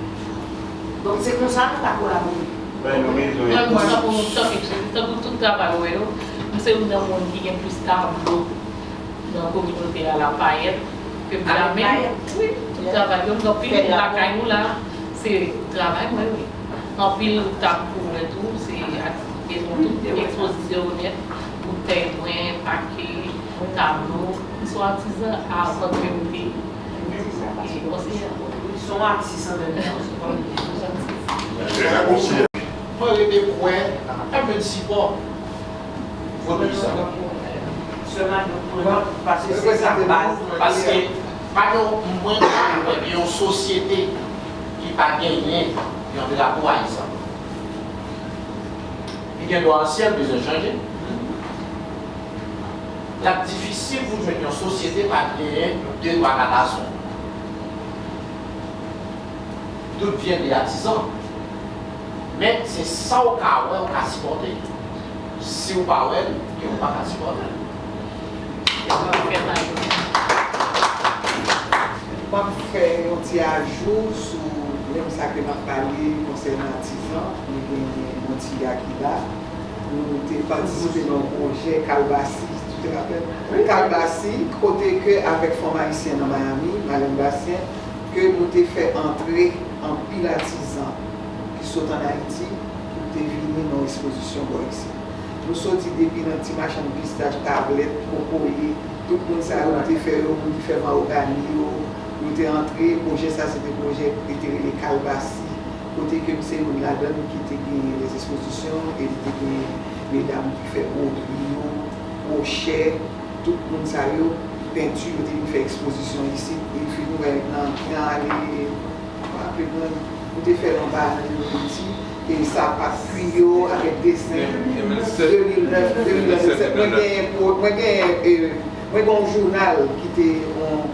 Donk, se konsa nou ka kolabore. Bay nou rezon. Mwen, mwen, tankou, tankou, tankou tout travay ou wè yo, m se youn nan moun ki gen plis tablo nan kominote a, Lapayèt, ke m Avèk flamen. Payèt? Wi, tout travay yo, m gen anpil lakay nou la, se travay mwen, wi. Anpil tab pou wè tou, se aktivite nou, tout ekspozisyon yo nèt, boutèy mwen, pake, tablo, m se yon atizan avan ke m te, e, konseye. Se yon atis an menm tan. Mwen rete kwè, pa jwenn sipò. Vodouyizan. Sè Madouk, mwen, paske se sa baz mwen. Paske, pa gen, mwen pa kwè gen yon sosyete ki pa genyen yon drapo ayisyen. Li gen dwa ansyen, l bezwen chanje. L ap difisil pou jwenn yon sosyete pa t genyen de twa katazon. Tout vyen de atizan. Men se sa w ka wè, w ka sipòte. Si w pa wè l, ke w pa ka sipòte l. M ap fè yon ti ajou sou menm sa ke m ap pale konsènan atizan. Nou gen yon ti gars ki la. Nou te patisipe nan yon pwojè Kalbasi, tu te rapèl? Kalbasi, kote ke avèk fanm ayisyen nan Miami, Marlène Bastien, ke nou te fè antre anpil atizan ki sot ann Ayiti, ki te vini nan yon ekspozisyon bò isit. Nou soti depi nan ti machann pistach, tablèt, kokoye, tout moun sa yo, nou te fè yo, moun ki fè mawogani yo, yo te antre, pwojè sa se te pwojè ki te rele Kalbasi, kote ke m se youn ladan ki te genyen lè ekspozisyon, e m te genyen medam ki fè bwodri yo, kwochè, tout moun sa yo, penti, yo te vin fè ekspozisyon isit, e fini wè nan, nan ane, m pa raple mwen, nou te fè l anba nan Unity, e sapat kwi yo avèk desen, de mil nèf, de mil nèf, mwen genyen, mwen genyen, mwen gen yon jounal ki te, yon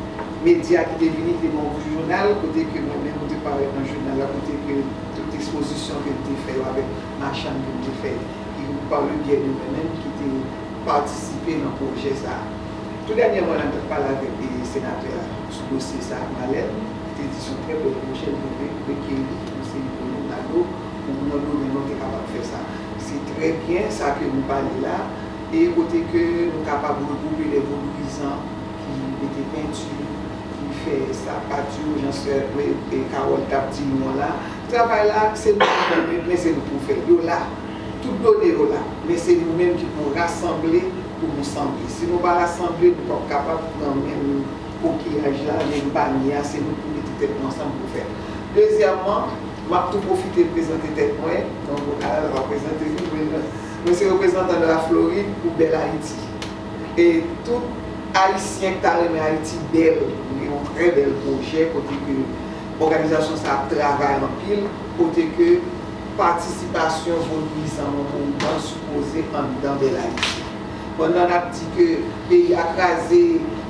medya ki te vini, ki te gen yon jounal, kote ke mwen menm, mwen te parèt nan jounal la, kote ke tout ekspozisyon ke m te fè yo avèk machann ke m te fè, ki pa le byè de mwen menm, ki te patisipe nan pwojè sa a. Tou dènyèman la, m t ap pale avèk senatè a sou dosye sa a, Marlène, li te di se yon trè bèl pwojè, li te rekeri yon seri de moun, Nado, pou nou nan domèn nou te kapab fè sa. Se trè byen sa ke nou pale la, e kote ke nou kapab regwoupe lè vodouyizan ki mete penti, ki fè sapat yo, jan sè Kawòl t ap di nou an la. Travay la, se nou ki pou, men se nou pou fè l. Yo la. Tout done yo la. Men se nou menm ki pou rasanble pou nou sanble. Si nou pa rasanble, nou p ap kapab pran menm kokiyaj la, menm panye a, se nou pou mete tèt nou ansanm pou fè l. Dezyèmman, m ap tou pwofite prezante tèt mwen. Donk, Alala pa prezante li, men mwen se reprezantan de la Florid pou Bèl Ayiti. E tout Ayisyen ki ta renmen Ayiti bèl, nou gen yon trè bèl pwojè kote ke òganizasyon sa ap travay anpil, kote ke patisipasyon vodouyizan nan mouvman sipoze anndan Bèl Ayiti. Pandan n ap di ke peyi a kraze,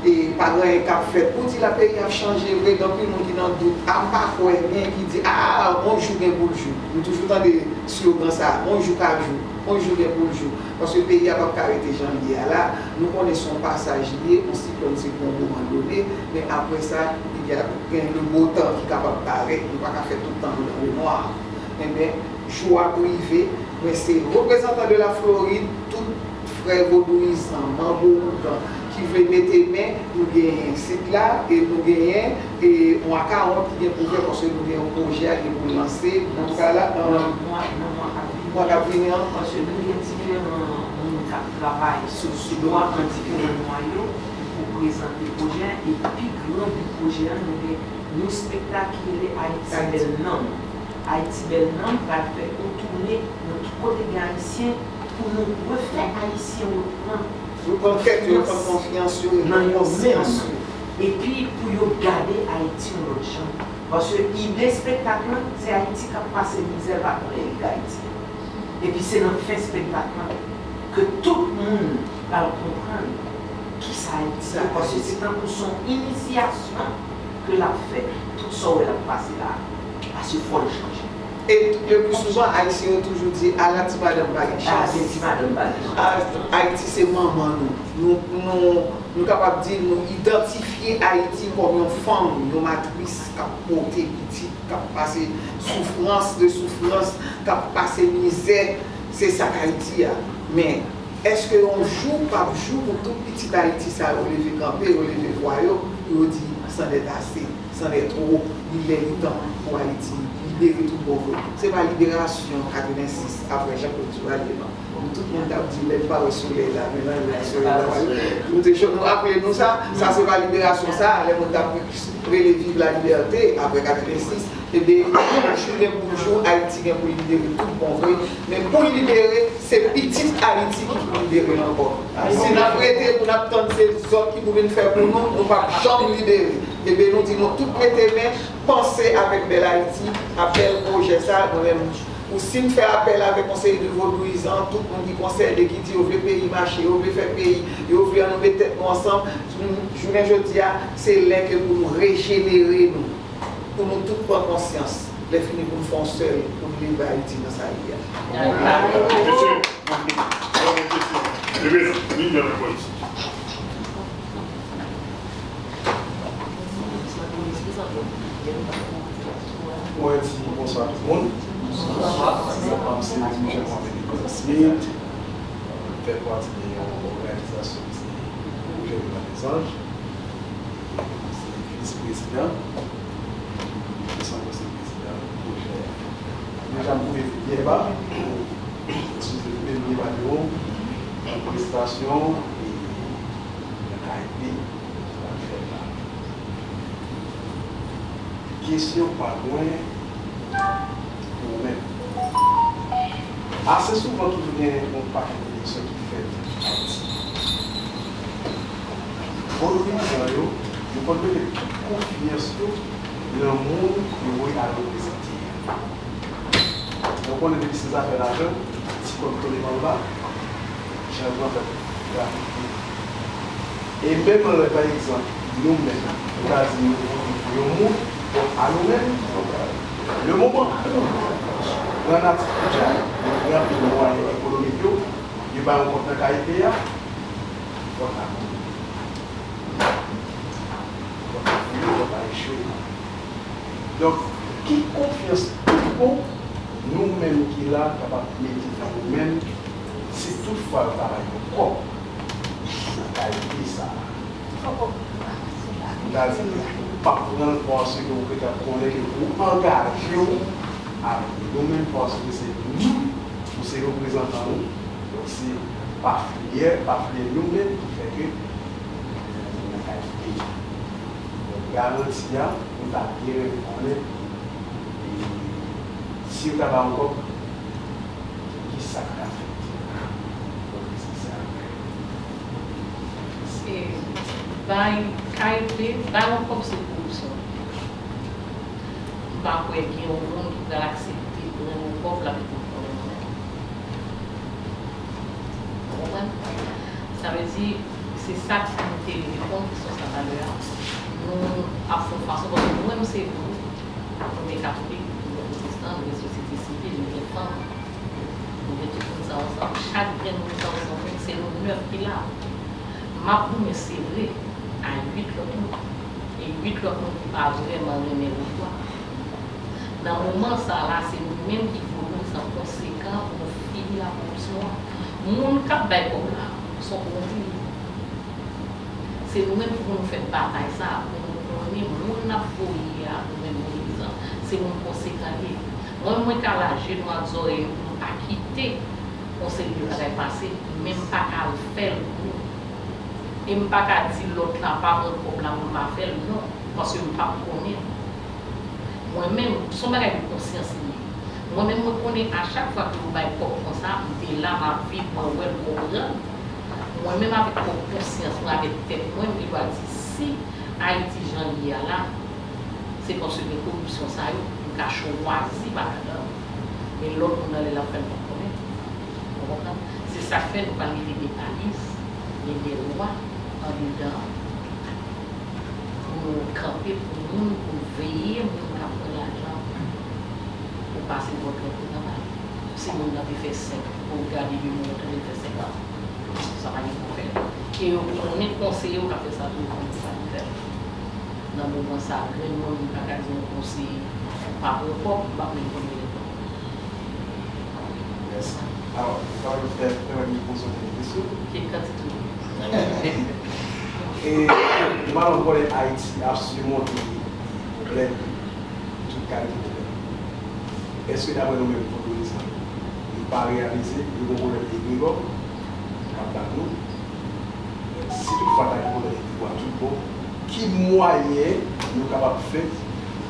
e pa gen anyen k ap fèt, ou di la peyi ap chanje vre, gen anpil moun ki nan dout, a m pa kwè, gen ki di, a, yon jou gen pou l jou. Nou toujou tande slogan sa, yon jou ka jou, yon jou gen pou l jou. Paske peyi a p ap ka rete jan l ye a la. Nou konnen se yon pasaj li ye, yon siklòn se pou yon moman done, men apre sa, li gen, gen le beau temps ki kapab parèt, nou pa ka fè tout tan nou nan le noir. Enben, jou ap rive, mwen se reprezantan de la Florid, tout frè vodouyizan, manbo ougan, ki vle mete men, nou genyen sit la, e nou genyen, e yon akawont ki gen pou fè, paske nou gen yon pwojè a gen pou lanse, antouka la, nan, mwa k ap vini an. Paske nou gen diferan moun k ap travay sou, sou dwa an diferan mwa yo pou prezante pwojè a, e pi gran bi pwojè a, nou gen, yon espektak ki rele Ayiti Bèl Nanm. Ayiti Bèl Nanm pral fè yon toune nan tout kote gen Ayisyen pou nou refè Ayisyen reprann konfyans yo nan yo menm. Epi pou yo gade Ayiti yon lòt jan. Paske ide espektak lan, se Ayiti k ap pase mizè, pa konn erik Ayiti. Epi se nan fen espektak lan ke tout moun pral konprann kisa Ayiti ye, paske se tankou se yon inisyasyon ke l ap fè. Tout sa w wè l ap pase la, paske fò l chanje. E le pli souvan, Ayisyen yo toujou di, ala ti madanm pa gen chans. Ala ti madanm pa gen chans. Ayiti se manman nou. Nou, nou, nou kapab di nou idantifye Ayiti kòm yon fanm, yon matris k ap pote pitit, k ap pase soufrans de soufrans, k ap pase mizè. Se sa k Ayiti a. Men, èske yon jou p ap jou pou tout pitit Ayiti sa yo leve kanpe, yo leve vwa yo, pou yo di, c'en est assez, c'en est trop, li lè li tan pou Ayiti libere tout bon vre. Se pa liberasyon katrevensis apre Jean-Claude Duvalier non. Tout moun t ap di lè n pa wè solèy la, men nan lè solèy la pral. Nou te cho, nou raple nou sa, sa se pa liberasyon sa, lè moun t ap rele viv la libète apre katrevensis, ebyen, jou gen pou jou, Ayiti gen pou libere tout bon vre, men pou l libere, se pitit Ayiti ki pou libere l ankò. Si n ap rete pou n ap tann se zòt ki pou vin fè pou nou, nou p ap janm libere. Ebyen, nou di nou tout mete men, panse avèk Bèl Ayiti, a bèl pwojè sa, mwen menm, Si n fè apèl avèk yon seri de vodouyizan, tout moun ki konsène, ki di yo vle peyi mache, yo vle fè peyi, yo vle ann nou met tèt nou ansanm, jounen jodi a, se lè ke pou nou rejenere nou, pou nou tout pran konsyans, lè fini pou n fè yon sèl, pou n leve Ayiti nan sa l ye a. Mwen di bonswa tout moun. Mwen se Michel Mohamed Nicolas Smith, fè pati de yon òganizasyon ki se Pwojè Rival dèzanj. Se vis prezidan, se prezidan pwojè a. Deja m konnen byen ba, eskize m, byen ba yo, manifestasyon, e, nan K I P, sa k fèt la. Kesyon pa mwen pou ou menm. Ase souvan toujou gen yon pakèt eleksyon ki fèt Ayiti. Vodouyizan yo, yo konn mete tout konfyans yo nan moun yo voye al reprezante a. Ou konnen depi se zafè lajan, ti kòb tonbe anba, chanjman fèt rapid. E menm lè, pa egzanp, nou menm, nou ta di nou vote pou yon moun, bon, a nou menm, le moman ou pran latifidjay, ou pran anpil mwayen ekonomik yo, yo ba yon kòb nan K I P a, vòt la. Vòt la fini, vòt la echwe. Donk, ki konfyans tout bon nou menm ki la kapab mete nan nou menm si toutfwa yo ta bay yon kòb nan kalite sa a? M ta di, ou p ap pran l paske ou gentan konnen ke ou angaje w avèk nou menm paske se nou, ou se reprezantan nou. Donk, se pa fyè, pa fyè nou menm ki fè ke nou nan kalite. Donk, garanti a, nou ta byen renmen konnen, e, si yo ta ba w kòb, ki sa k ta fèt? Donk, se sa. Se bay, kay vle, bay yon kòb se koripsyon. M pa kwè gen yon moun ki pral aksepte pran yon kòb l ap vin pran yon kòb. Ou konprann? Sa vle di, se sa k nou te reponn kesyon sa talè a. Nou ap fè yon fason, paske nou menm se nou, nou gen katolik, nou gen pwotestan, nou gen sosyete sivil, nou gen fanm, nou gen tout moun sa yo ansanm. Chak grenn moun sa yo ansanm, se nou nèf ki la. M ap goumen, se vre, a uit lòt moun. E uit lòt moun ki pa vrèman renmen Vodou a. Nan moman sa a la, se nou menm ki vodouyizan konsekan pou nou fini ak koripsyon an. Moun k ap bay kòb la, se yon kowonpi. Se nou menm ki pou nou fè batay sa a, pou nou konnen moun n ap voye a, nou menm vodouyizan, se moun konsekan l ye. Mwen, mwen kale jenou ak zòrèy yo pou m pa kite yon seri de bagay pase, men m pa ka al fè l pou nou. E m pa ka di lòt la pa pran kòb la pou l pa fè l, non, paske m p ap konnen. Mwen menm, se yon bagay de konsyans li ye. Mwen menm, mwen konnen a chak fwa ke yo bay kòb konsa, m te la, m ap viv, mwen wè, m konprann. Mwen menm avèk pwòp konsyans mwen, avèk tèt mwen, m te dwa di si Ayiti jan l ye a la, se paske gen koripsyon sa yo, m ka chwazi pa ladan l. Men lòt moun nan lè l ap fè l pa konnen. Ou konprann? Se sa k fè nou pral mete de balis, men de lwa andedan an. Pou nou kanpe pou moun, pou nou veye moun k ap pran lajan pou pase vòt lòt moun nan ba li. Si moun nan te fè senk, pou w gade de moun nan te fè senk an, sa pa gen pou fè. E yo konnen konseye yo k ap fè sa tou, yo konnen se pa pou fè. Nan moman sa a, grenn moun, m pa ka di yon konseye pa pran kòb, m pa menm konn rele kòb. Mèsi. Alò, sa va fè, pèmèt nou poze yon kesyon. Ke kantite. E, nou pa janm konnen Ayiti ap simonte pwoblèm, tout kalite pwoblèm. Èske daprè nou menm, vodouyizan, nou pa reyalize nou gen yon pwoblèm egregò k ap bat nou? Si toutfwa ta gen pwoblèm egregò a tout bon, ki mwayen nou kapab fè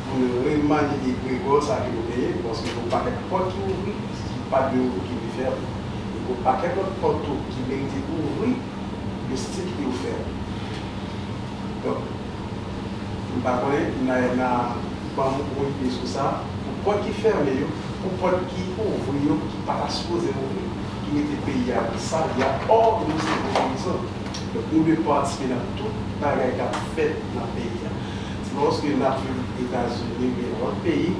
pou n remanye egregò sa ke nou genyen? Paske gen yon pakèt pòt ki ouvri, ki pa dwe ouvri, ki dwe fèmen. E gen yon pakèt lòt pòt tou ki merite ouvri, yo still yo fèmen. Donk, m pa konnen, Naena ban m yon ide sou sa, pou pòt ki fèmen yo, Yon pòt ki ouvri yo, ki pa ta sipoze ouvri, ki mete peyi a nan sa l ye a, ò, nou se vodouyizan. Donk, nou dwe patisipe nan tout bagay k ap fèt nan peyi a. Se pa paske n ap viv Etazini oubyen nan lòt peyi,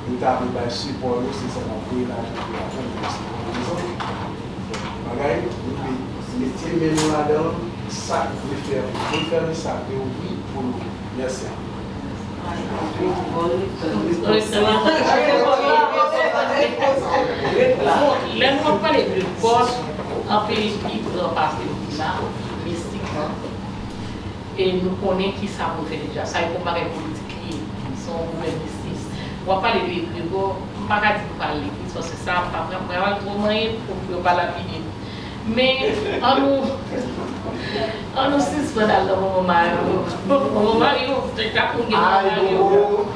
nou ta vle bay sipò yo, se sa n ap voye lajan pou lajan, nou se vodouyizan. Bagay, nou dwe mete men nou ladan l, sa k dwe fèmen, nou fèmen, sa k dwe ouvri pou nou. Mèsi. Bon, lè nou ap pale de pòs, anpil pi gran pase nou ki la, mistikman, e nou konnen ki sa pou nou fè deja. Sa e pou bagay politik li ye. Se yon gouvènmistis. W ap pale de egregò, m pa ka di nou pa al legliz, paske sa ap pa pran pral twò manyen pou yo pa lapide nou. Men, ann nou, ann nou sispann al nan manman Mario. Manman Mario, te ka pou gen manman Mario.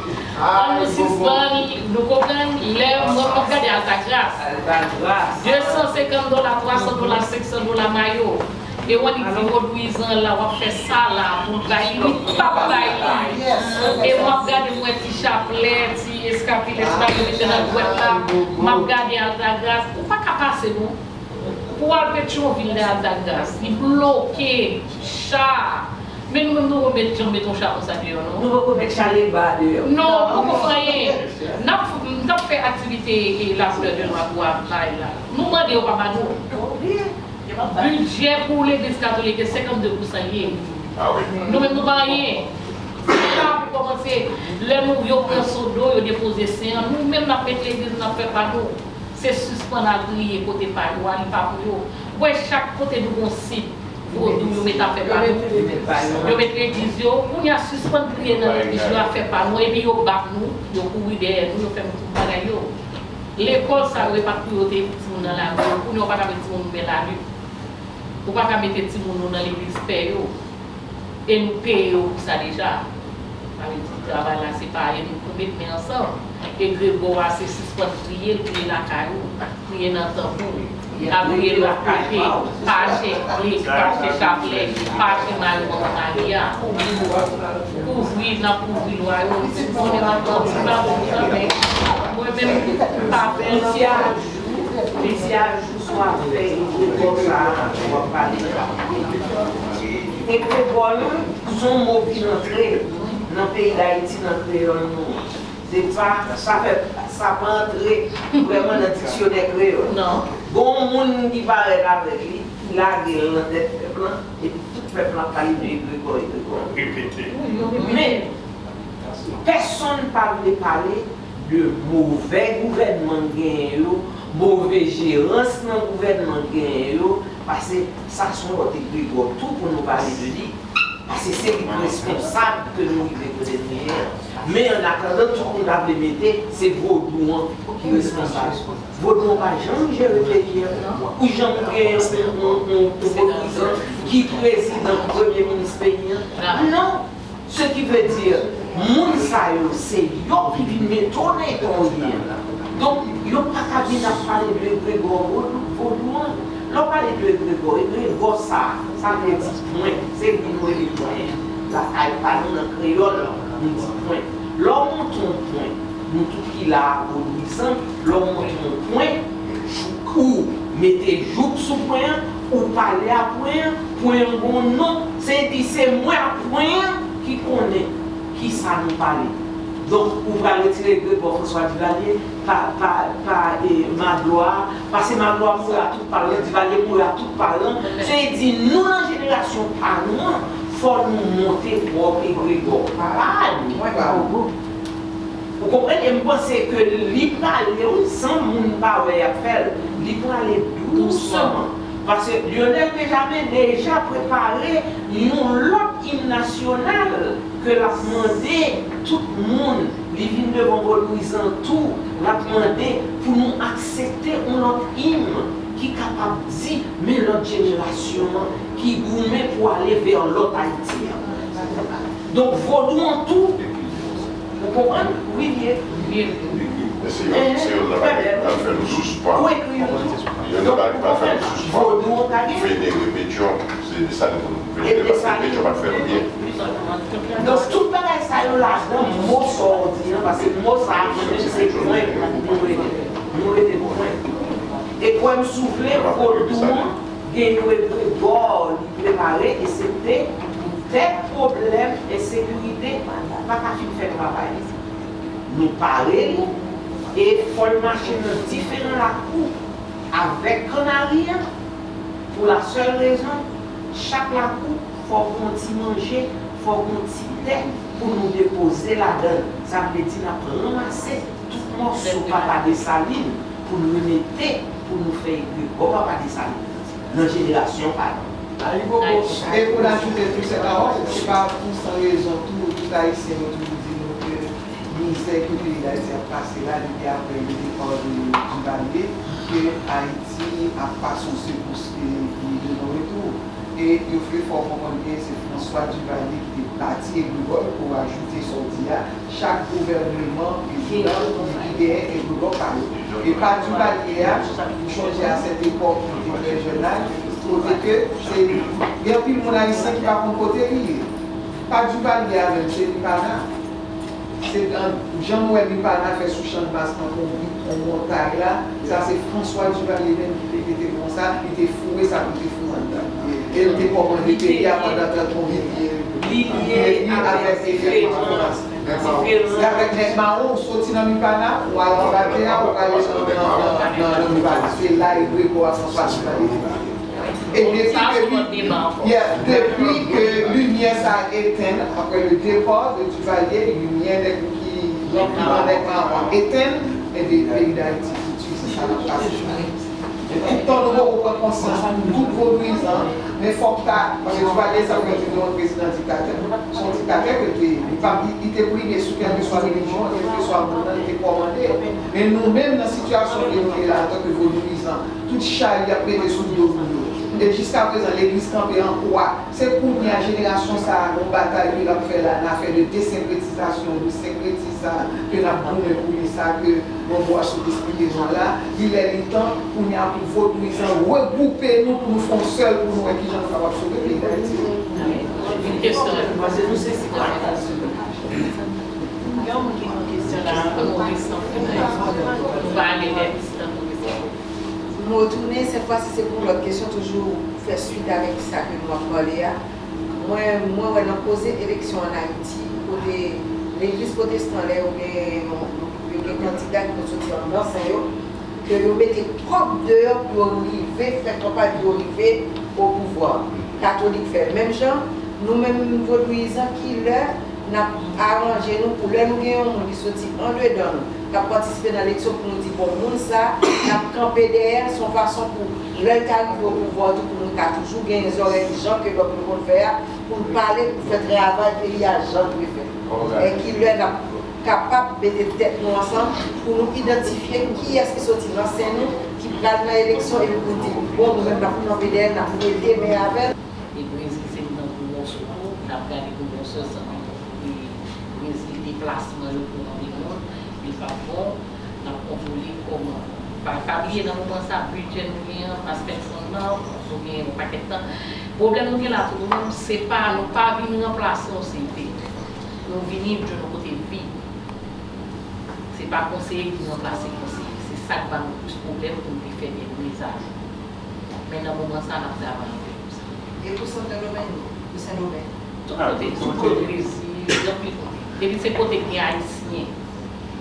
Ann nou sispann, nou konprann, lè mwen, mwen gade Altagras. De san senkant dola, twa san dola, senk san dola mayo. E w annik di vodouyizan la, w ap fè sa la pou l bay li, li p ap bay li. E m ap gade, m wè ti chaplè, ti eskapilè, ti bagay yo mete nan dwèt la, m ap gade Altagras, ou pa ka pase non. Pou w al Petyonvil nan Altagras, li bloke, cha. Men nou menm nou poko met janm met yon cha konsa deyò non. Nou poko met chaleba deyò. Non, nou poko fè anyen. N ap, n t ap fè aktivite e lakoulè de nwa pou ap bay la. Nou mande yo pa ba nou. Bidjè pou legliz katolik e senkannde pousan li ye. Nou menm nou pa anyen. Se pa pou kòmanse, lè nou yo pran sodo, yo depoze sen an, nou menm n ap met legliz, n ap fè pa nou. Se sispann al priye kote pa yo a, li pa pou yo. Wè chak kote nou gon sit vodou yo met afè pa nou. Yo met legliz yo, kounye a sispann priye nan legliz yo, afè pa nou, epi yo bat nou, yo kouri dèyè nou, yo fè nou tout bagay yo. Lekòl sa yo e pa t pou yo te timoun nan lari yo, kounye a ou pa ka met timoun ou men lari. Ou pa ka mete timoun ou nan legliz pè yo. E nou peye yo pou sa deja. Sa vle di travay la se pa e nou pou met men ansanm. Egregò a se sispann priye l, priye lakay ou, priye nan tanp ou, pa priye lòt kote, pa achte kle, pa achte chaplè, pa achte mayo manman Maria. Kouvri, n ap kouvri lwa yo, si konnen m ap manti, m ap di kanmenm. Mwen menm, m pa fè. Mesye a jou, mesye a jou swa fè egregò sa a, w ap pale. Egregò la, se yon mo vin antre nan peyi Dayiti, nan kreyòl nou an. Se pa, sa fè, sa pa antre vrèman nan diksyonè kreyòl. Gon moun ki parèt avèk li, ki lage l nan tèt pèp lan, epi tout pèp lan ap pale de egregò, egregò. Men, pèsonn pa vle pale de movè gouvènman n genyen yo, move jerans nan gouvènman n genyen yo, paske sa se yon lòt egregò tou pou nou pale de li, paske se li k responsab ke nou rive kote n ye a. Men annatandan, tout moun ta vle mete, se vodou an ki responsab. Vodou an pa janm jere peyi a. Ou janm gen yon, yon, yon vodouyizan ki prezidan, premye minis peyi a? Non. Ce qui veut dire, moun sa yo, se yo ki vin mete w nan eta w ye a. Donk, yo pa ka vin ap pale de egregò vodou, vodou an. Lè w pale de egregò, egregò sa, sa vle di pwen. Se li nou rele pwen an. Lakay pa nou nan kreyòl, nou di pwen. Lè w monte yon pwen, nou tout ki la a, vodouyizan, lè w monte yon pwen, ou mete jouk sou pwen an, ou pale a pwen an, pwen an gon non. Se di se mwen ak pwen an ki konnen kisa nou pale. Donk, ou pral retire egregò François Duvalier, pa, pa, pa e, Magloire, paske Magloire mouri a tout pal lan, Duvalier mouri a tout pal lan. Se di nou nan jenerasyon pa nou an, fò nou monte pwòp egregò pa nou. Ou konprann? E m panse ke li prale, wi, san moun pa wè y ap fè l, li prale dousman. Paske Lionel Benjamin deja prepare yon lòt im nasyonal ke l ap mande tout moun, li vin devan vodouyizan tou, l ap mande pou nou aksepte yon lòt im ki kapab di, men lòt jenerasyon an ki goumen pou ale vè lòt Ayiti an. Donk, vodou an tou, ou konprann? Wi, li ekri. Li ekri. Men se yon, se yon nan bagay ki pral fè nou sispann. Ou ekri yo tou. Yon nan bagay ki pral fè nou sispann. Vodou an ta gen. Venere Petyon, se Desalin pou nou venere, paske Petyon pa t fè nou byen. Donk, tout bagay Sa yo ladan mo sa w di an, paske mo sa a, se pwen, nou rele, nou rele pwen. E kwè m si w vle, vodou an gen yon egregò li prepare, e se te poutèt pwoblèm ensekirite pa ka fin fè travay li. Nou pare nou, e fò l mache nan diferan lakou avèk kannari an, pou la sèl rezon, chak lakou, fò gen yon ti manje, fò gen yon ti tè pou nou depoze ladan l. Sa vle di n ap ranmase tout mòso Papa Desalin pou n remete, pou nou fè egregò Papa Desalin nan jenerasyon pa nou. Ayibobo, e pou n ajoute tou, sè Carole, se pa pou san rezon tou, tout Ayisyen yo toujou di nou ke mizè ke peyi Dayiti ap pase la, depi apre le départ de Duvalier, ke Ayiti ap pase yon sekous de, de non retou. E yo vle fè w konprann ke se François Duvalier ki te bati egregò l pou ajoute sa w di a. Chak gouvèneman, prezidan, li genyen egregò pa yo. E pa Duvalier a, m chonje a sèt epòk, mwen te trè jèn aj, kote ke se, gen anpil moun ayisyen ki pa konn kote li ye. Pa Duvalier a menm, se Mipana. Se, jan nou wè Mipana fè sou Channmas nan Konbit, yon montay la, sa se François Duvalier menm ki te mete konsa, li te foure sa pou te foure anndan. E l te kòmande peyi a pandan trant Konbit. Li lye avèk efè konferans. Se avèk nèg mawon, ou soti nan Mipana, ou al anba tè a, ou prale nan, nan, nan, nan Duvalier. Se la egregò a François Duvalier te mete. E depi ke li, yeah, depi ke limyè sa a etenn, apre le départ de Duvalier, limyè nèg ki, nèg mawon etenn, ebyen, peyi Dayiti fouti, se sa n ap pase. Tout tan nou poko pran konsyans, nou tout vodouyizan, men fòk ta, paske Duvalier sa fè toujou yon prezidan diktatè. Se yon diktatè ke l te ye. Li pa, li, li te prime sou kèlkeswa relijyon, kèlkeswa moun nan, li te kòmande. Men nou menm, nan sitiyasyon ke nou ye la, antanke vodouyizan, tout chay y ap mete sou do nou yo. E jiskaprezan, legliz kanpe an kwa. Se kounye a, jenerasyon sa a, gon batay ke l ap fè la, nan afè de desenkretizasyon, de senkretizasyon ke n ap goumen pou li, sa ke Bon, bwa sou esplike nou la, li lè li tan, kounye a pou vodouyizan regwoupe nou, pou nou fè yon sèl, pou nou wè kijan nou kapab sove peyi Dayiti. Yon kesyon, paske nou se sitwayen. Gen yon moun ki gen yon kesyon la, nou rete san fè. Nou pa ale lè distan, nou rete. Nou retounen, sèt fwa si se pou lòt kesyon, toujou fè swit avèk sa ke nou ap pale a. Mwen, mwen wè nan koze eleksyon ann Ayiti, kote legliz pwotestan, lè yo gen, yo gen kandida ki pou soti anndan sen yo, ke yo mete kòb deyò pou yo rive fè kanpay pou yo rive o pouvwa. Katolik fè menm jan, nou menm vodouyizan, kilè n ap aranje nou pou lè nou gen yon moun ki soti andedan nou, k ap patisipe nan eleksyon pou nou di, bon, moun sa, n ap kanpe dèyè l, se yon fason pou lè l ta rive o pouvwa tou, pou nou ka toujou gen zòrèy jan ke lòt moun konn fè a, pou n pale, pou fè travay peyi a jan l dwe fèt. E kilè n ap kapab mete tèt nou ansanm pou nou idantifye kiyès ki soti nan sen nou, ki pral nan eleksyon, epi pou n di, bon, nou menm n ap kanpe dèyè l, n ap rete men avè l. E Brezil se yon gwo mòso tou, n ap gade pou yon sèl sanm, e Brezil deplasman yo pou anpil moun, li p ap bon, n ap kontwole kòman. Pa, pa bliye nan moman sa, bidjè nou gen an, pas pèsonn nan, nou gen yon pakèt tan. Pwoblèm nou gen la tou nou menm, se pa, nou pa vin ranplase yon C P. Nou vini jwenn yon kote vide. Se pa konseye ki ranplase konseye. Se sa k ba nou plis pwoblèm pou n te fè de mizajou. Men nan moman sa, n ap travay anpil pou sa. E pou Santo Domingo, pou Sendomeng? Tout kote, tout kote, Brezil, anpil kote. Depi se kote ki gen Ayisyen,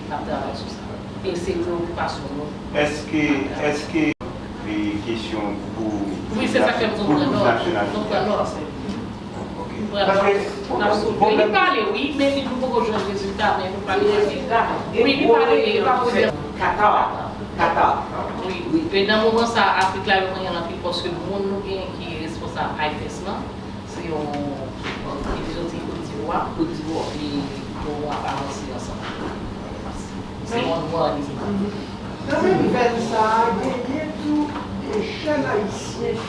n ap travay sou sa. E se preyokipasyon nou. Èske, èske, e, kesyon pou, wi, se sa k fè m konprann, non, nou pran lòt. Paske, n ap soufle. Li pale, wi, men li, nou poko jwenn rezilta, men nou pale rezilta. Wi, li pale, li pa pwoblèm. Kata, kata. Wi, wi. E nan moman sa, Afrik la, yo manyen l anpil paske moun nou gen ki responsab IFES lan, se yon, li soti Kot Divwa. Kot Divwa. Li, bon, ap avanse ansanm. Se yon nwa li ye. Nan menm vèn sa a, genyen tou de jèn ayisyen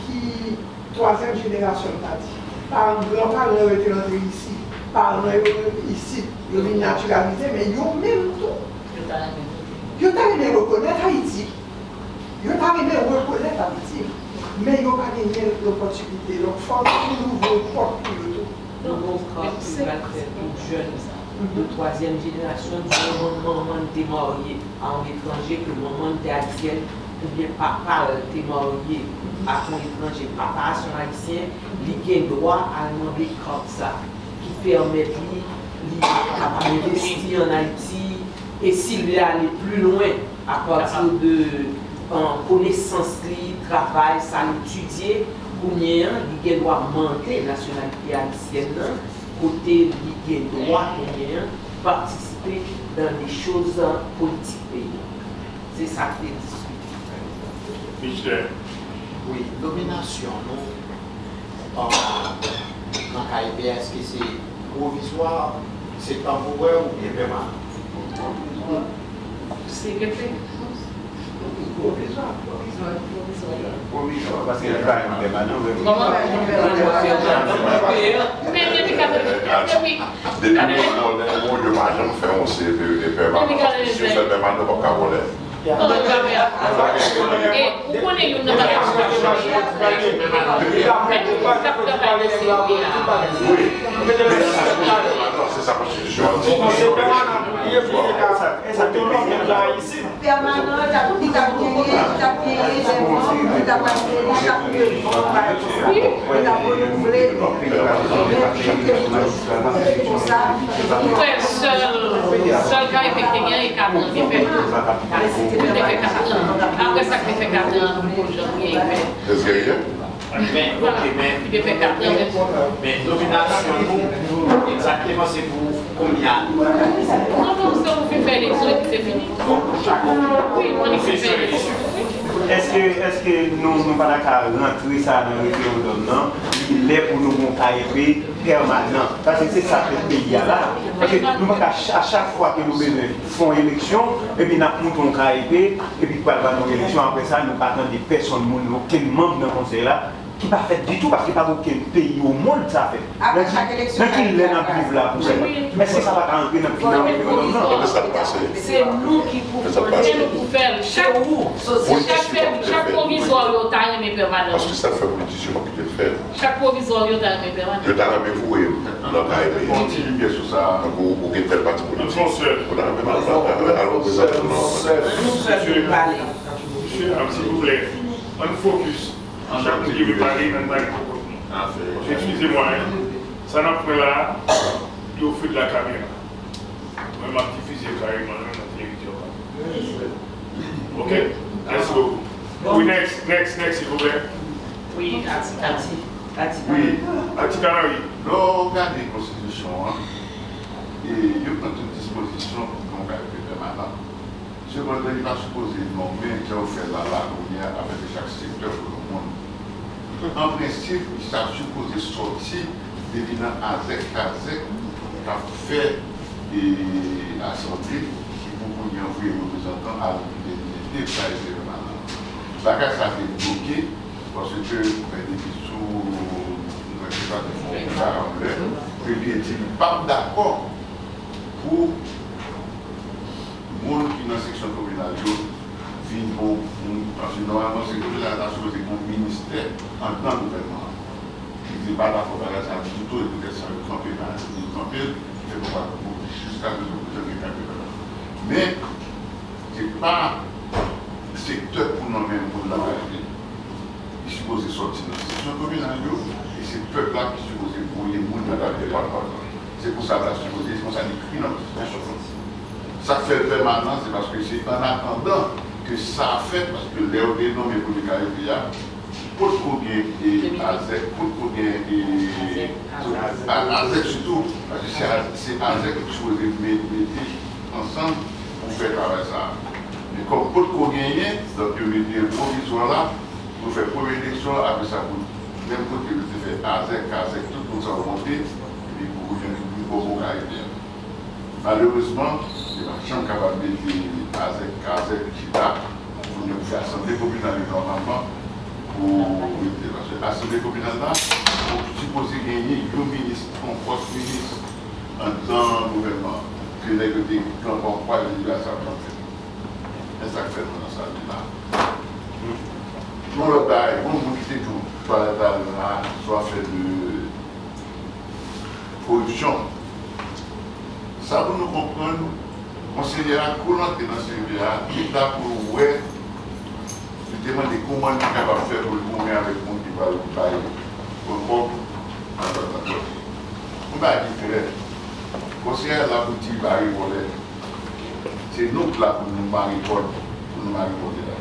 ki twazyèm jenerasyon, m ta di. Paran, granparan yo te rantre isit, paran yo isit, yo vin natiralize, men yo menm tou, yo ta renmen vote. Yo ta renmen rekonèt Ayiti. Yo ta renmen rekonèt Ayiti, men yo pa genyen lopòtinite. Donk, fò nou louvri pòt pou yo tou. Yon kont ki pral fèt pou jèn de twazyèm jenerasyon, di manman, manman l te marye a yon etranje, ke manman l te ayisyèn, oubyen papa l te marye ak yon etranje, papa a se yon ayisyen, li gen dwa al mande kat sa ki pèmèt li, li kapab envesti ann Ayiti, e si l vle ale pli lwen, apati de, euh, konesans li, travay, sa l etidye, kounye a, li gen dwa mande nasyonalite ayisyèn nan, kote li gen dwa kounye a patisipe dans les choses politiques peyi a. Se sa k te diskite. Michel. Wi, nominasyon nou, euh, nan K I P, èske se pwovizwa, se tanporè oubyen pèmanan? Se rete. Pwovizwa, pwovizwa, pwovizwa. Pwovizwa, paske li pa yon pèmanan, vre. Kòman? Men depi katreven, depi Depi nou vòlè yo, yo pa janm fè yon C V pèmanan, paske si yo fè pèmanan, yo p ap ka vòlè. Kòman yo ka fè a? E ou konnen youn nan bagay sa yo, menm moun k ap travay nan C V a. Wi. Men si se pèmanan, se sa konstitisyon an di. Pèmanan, t ap, li t ap genyen, li t ap genyen lè moun, li t ap ap, li t ap renouvle. Li t ap renouvle. Men, se konsa. Mwen kwè sèl, sèl K I P te gen, e katran te fè. Li te fè katran. Apre sa, te fè katran, nou poko janm gen efè. Est-ce que rien? Men, ok, men, men nominasyon nou, egzakteman, se pou kounye a. Non, non, se pou fin fè eleksyon epi se fini. Wi, pou fin fè eleksyon. Èske, èske nou, nou pa ta ka rantre sa nan referandòm nan? Li lè pou nou gon K I P pèmanan. Paske se sa k fè peyi a la. Paske nou pa ka ch-, a chak fwa ke nou bezwen fè yon eleksyon, epi n ap moute yon K I P, epi pral ba nou eleksyon, apre sa, nou pa tande pèsonn moun, okenn manm nan konsèy la, ki pa fèt ditou, paske pa gen okenn peyi o mond sa fèt. Nan ki, nan ki lè n ap viv la pou sa? Èske sa pa ka antre nan, nan referandòm nan? Kote sa t pase? Se nou ki pou fè l. Se nou pou fè l. Chak, chak, chak pwovizwa yo ta renmen pèmanan. Paske sa fè politisyen yo pa kite l fè l. Chak pwovizwa yo ta renmen pèmanan. Yo ta renmen voye m nan kay peyi. Yon ti limyè sou sa. Tankou ou gen tèl pati politik. Ou ta renmen al, al, al reprezante nou nan. Nou fè nou pale. Mesye, dam, silvouplè, ann fokis. Chak moun ki vle pale, ann pale pou kont nou. Eskize mwa, en. Sa n ap fè la, yo fè de la kamera. Mwen, m ap difize kareman nan televizyon an. Ok? Mèsi bokou. Wi, next, next, next, silvouplè. Wi, Ati Kanari. Ati Kanari. Wi, Ati Kanari. Lè w gade konstitisyon an, e yo pran tout dispozisyon pou yon K I P pèmanan. Sepandan, li pa sipoze nonmen, jan yo fè l la, la, kounye a, avèk chak sektè pou yon moun. An prensip, li ta sipoze sòti depi nan azèk, kazèk, k ap fè, e, asanble, ki pou kounye a voye reprezantan al mete sa e se pèmanan. Bagay sa te bloke, paske, ben, depi sou, nou wè se pa te fè yon bagay anlè, ke li te di li p ap dakò pou moun ki nan seksyon kominal yo vin pou moun, paske nòmalman seksyon kominal ta sipoze gen yon ministè anndan gouvènman an. Li te pa dakò bagay sa ditou, e poutèt sa yo kanpe bagay yo, yo kanpe l, e bon, pa bon, jiska prezan, prezan gen kay gouvènman. Men, se pa sektè pou nonmen moun nan K I P. Li sipoze sòti nan seksyon kominal yo, e se pèp la ki sipoze voye moun nan K I P. Se pou sa l ta sipoze, se konsa li ekri nan konstitisyon an. Sa k fè l pèmanan, se paske se an atandan ke sa fèt, paske lè yo te nonmen premye K I P a, potko gen, e, azèk, potko gen, e, a-, azèk sitou, paske se a-, se azèk ki sipoze met-, mete ansanm pou fè travay sa a. Men kòm potko genyen, donk yo mete l pwovizwa la, pou fè premye eleksyon, apre sa pou menm kote yo te fè azèk, kazèk, tout moun sa yo monte, epi pou yo vin pou K I P a. Malerezman, yo pa janm kapab mete azèk, kazèk chita, pou nou fè asanble kominal yo nòmalman, pou mete, paske asanble kominal la, ou sipoze genyen yon minis, yon pòs minis, anndan gouvènman, ke nèg yo te pran kòm kwa, yo di, "A sa pran fèt." Men sa k fè nou nan sa nou la. Yon lòt bagay, gon moun ki te di w, pale talè a, sou afè de, Koripsyon. Sa pou nou konprann, konseye a, kou l antre nan seri a, li la pou l wè, li te mande kòman li kapab fè pou l goumen avèk moun ki pral bay pran kòb nan zòn nan. Yon bagay ki klè, konseye a la pou di bare vòlè. Se nou k la pou nou mare kòd, pou nou mare vòlè la.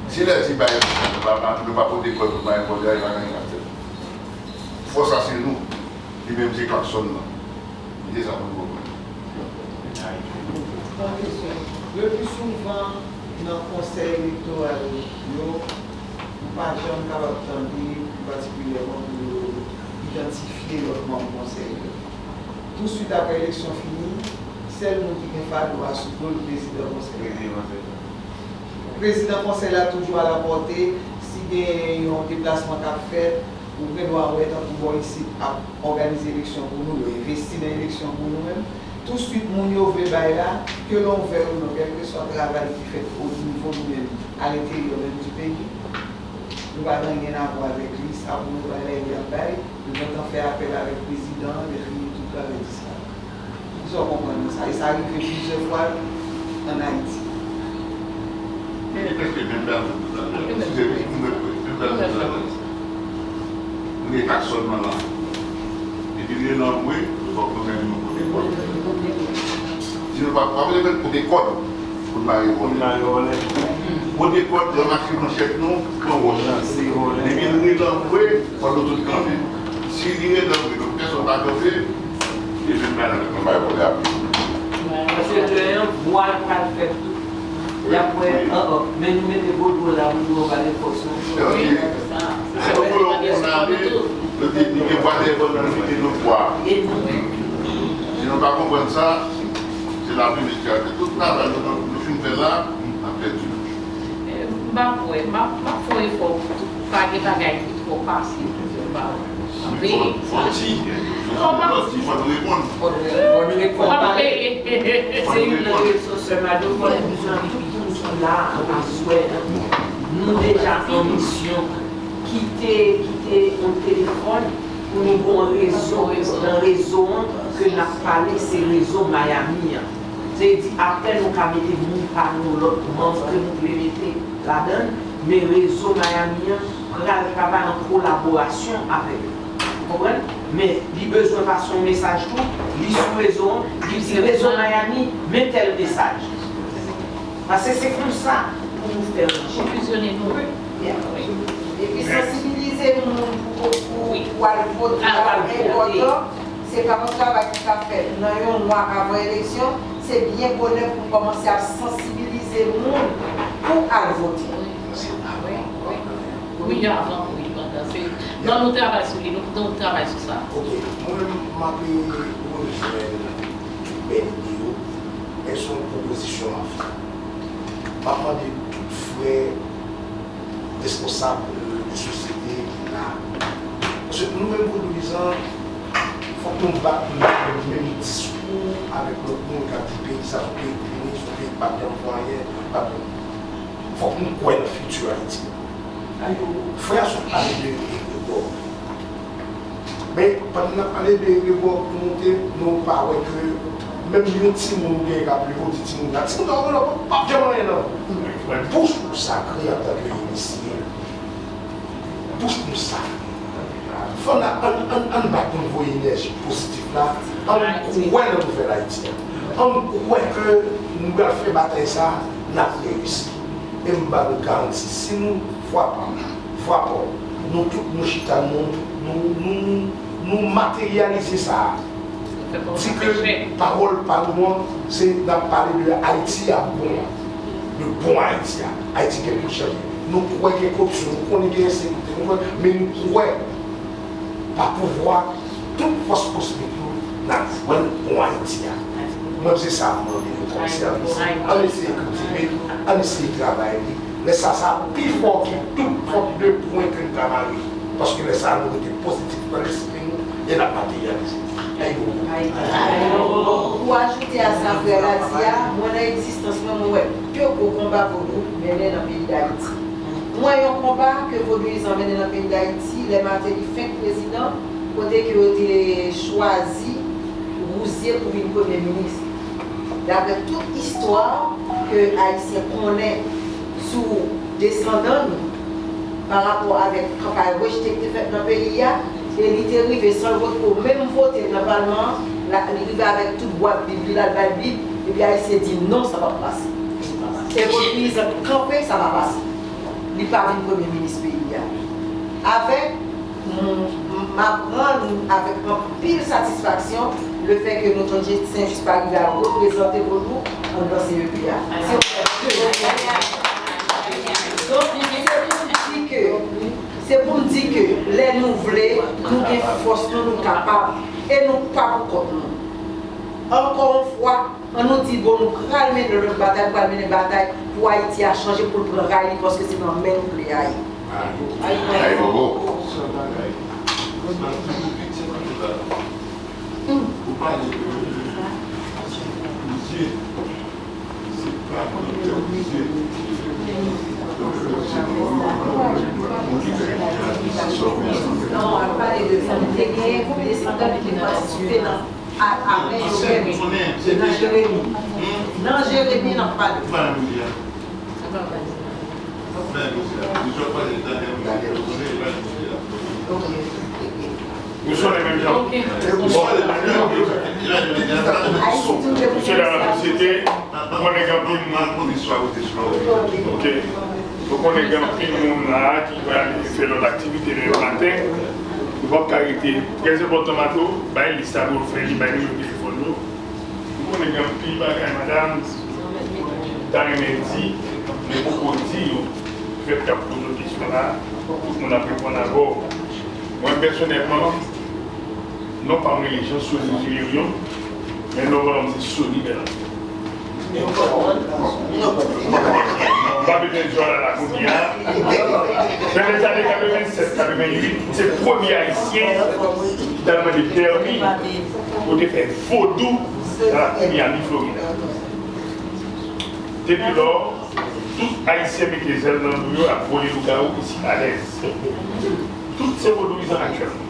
Si lè di bay, nou pa, nou pa pote kòd pou mare vòlè a, li pa gen anyen k ap fèt. Fòs la se nou. Li menm se klaksòn nan. Li te sa pou nou konprann. Yon kesyon. Le pli souvan, nan konsèy elektoral yo, ou pa janm kapab tande, pli patikilyèman, pou yo idantifye lòt manm konsèy yo. Touswit apre eleksyon fini, sèl moun ki gen fado a sou do l, prezidan konsèy la. Prezidan konsèy la toujou alapòte, si gen yon deplasman k ap fèt, ou gen dwa wè tankou bò isit ap òganize eleksyon pou nou, yo envesti nan eleksyon pou nou menm. Touswit moun yo vle bay la, ke l ouvè ou non, kèlkeswa travay ki fèt o nivo nou menm, alenteryè menm di peyi, nou pa gen anyen a wè avèk li, sa pou nou bay la epi y ap bay, nou gentan fè apèl avèk prezidan an, lè fini tout travay disparèt. Kisa w konprann nan sa? E sa rive plizyè fwa ann Ayiti. Men e prèske menm bagay nou talè. Eskize m, menm bagay nou talè. Nou gen klaksòn nan la. Epi li rele antre, fòk nou menm nou pote kòd. Si nou pa, pa vle fè l pote kòd pou n mare vòlè. Pote kòd, ranmase manchèt nou, pran wòch. Depi l rele antre, fòk nou tout kanpe. Si li rele antre, nou pèsonn pa kanpe, li vin bay nan tèt nou bay vòlè a. Paske lè yon vwal pral fèt tou, y ap wè, oh, oh, men nou mete vodou la pou nou pa gen fòs non. Yo di, se pou yo kondane, yo di, li gen vwa dèyè kòl nan li, li gen lòt vwa. Si nou pa konprann sa, se laplimen ki ap fè tout travay nou, nou fin fè la, n ap pèdi. M ap wè, m ap, m ap fè yon efò pou pa gen bagay ki twò pase pou m ba w. M ap veye. Fò di, fò di, fò reponn. Fò reponn. M ap veye. Se youn nan rezon sè Mado fò nou bezwen tout moun ki la aswè. Nou deja an misyon. Kite, kite yon telefòn pou nou gen yon rezo. Nan rezo an ke n ap pale, se rezo Miami an. Se di apre nou ka mete moun pa nou lòt manm ke nou vle mete ladan l, men rezo Miami an pral travay an kolaborasyon avèk nou. Ou konprann? Men li bezwen pase yon mesaj tou, li sou rezo an, li di rezo Miami, men tèl mesaj. Paske se konsa pou nou fè ranje. Pou fizyone nou. Yeah. Epi sansibilize moun pou pou pou al vote la enpòtan. Se pa yon travay ki ka fèt nan yon mwa avan eleksyon, se byen bonè pou kòmanse ap sansibilize moun pou al vote. Wi, avan, wi, pandan se. Non, nou travay sou li, nou, nou travay sou sa. Ok, mwen menm m ape rejwenn tout bèl ide yo, men se yon pwopozisyon m ap fè. M ap mande tout frè responsab de sosyete ki la. Paske nou menm vodouyizan, fòk nou bat pou nou menm diskou avèk lòt moun k ap di peyi sa se yon peyi ki vini, se yon peyi ki p ap janm fè anyen, p ap janm. Fòk nou kwè nan fiti Ayiti. Frè a sot pale de egregò. Men, pandan n ap pale de egregò pou monte, nou pa wè ke menm yon timoun ou genyen k ap leve, ou di timoun nan, timoun nan w p ap janm anyen nan. Bouch nou sakre antanke inisye. Bouch nou sakre. Fò n a, ann, ann, ann bat pou n voye enèji pozitif la, ann kwè nan nouvèl Ayiti a. Ann kwè ke nou pral fè batay sa a, n ap reyisi. E m ba nou garanti, si nou, fwa pa m, fwa pa w, nou tout nou chita, nou, nou, nou, nou materyalize sa a. Di ke pawòl pa nou an, se n ap pale de Ayiti ap bon an, de bon Ayiti a. Ayiti gen pou l chanje. Nou kwè gen koripsyon, nou konnen gen ensekirite, nou kwè, men nou kwè pa pouvwa, tout fòs kosmik nou, n ap jwenn bon Ayiti a. Mwen, se sa m mande nou kòm sèvis. Ann eseye kiltive l, ann eseye travay li. Lè sa, sa pi fò ke tout fòk de pwen ke n ta mare. Paske lè sa, nou rete pozitif nan lespri nou e n ap materyalize. Ayiti. Pou ajoute a sa frè la di a, mwen nan egzistans mwen, mwen wè de gwo konba vodou mennen nan peyi Dayiti. Mwen yon konba ke vodouyizan mennen nan peyi Dayiti lè Martelly fenk prezidan, kote ke yo te chwazi Rouzier pou vin premye minis. Daprè tout istwa ke Ayisyen konnen sou desandan nou, pa rapò avèk kanpay rejte ki te fèt nan peyi a, e li te rive san l potko menm vote nan palman an, la, li rive avèk tout bwat bib li, l al bay bib, epi Ayisyen di non, sa p ap pase. E Rodrigues kanpe, sa pa pase. Li pa vin premye minis peyi a. Avèk M, m aprann avèk anpil satisfaksyon lefètke nou tann Sen Jis pa rive al reprezante Vodou anndan C E P a. Se yon fè de. Donk, se pou m di ke, se pou m di ke lè nou vle, nou gen fòs nou, nou kapab, e nou pa pou kont nou. Ankò yon fwa, Ann nou di, bon, nou pral mennen lòt batay, nou pral mennen batay pou Ayiti a chanje, pou l pran ray li, paske se nan men nou ble a ye. Ayibobo. Non, ap pale de sa, nou te genyen desandan ki te patisipe nan A, a, men yo fè nan Jeremi. Nan Jeremi, n ap pale. Ok. Ou sonnen menm jan. Ok. Mesye dam nan sosyete, mwen gen anpil moun. Ok. Ou konnen gen anpil moun la ki pral fè lòt aktivite demen maten. Nou p ap ka rete. Trè enpòtan, Mato, bay lis la pou yo fè li, bay nimewo telefòn yo. Ou konnen gen anpil bagay, madanm, m ta renmen di, men poko di yo. Fèt k ap poze w kesyon la, tout moun ap reponn avè w. Mwen, pèsonèlman, non pa m rele Jean Sony Gilerion, men non pa m se Sony Bèlande. M pa bezwen di w la la kounye a. Men lè zane katrevennsèt, katrevennuit, se premye Ayisyen ki t al mande pèmi pou te fè vodou nan lakou Miami, Florida. Depi lò, tout Ayisyen mete zèl nan do yo ap vole lougawou isit alèz. Tout se vodouyizan aktyèlman.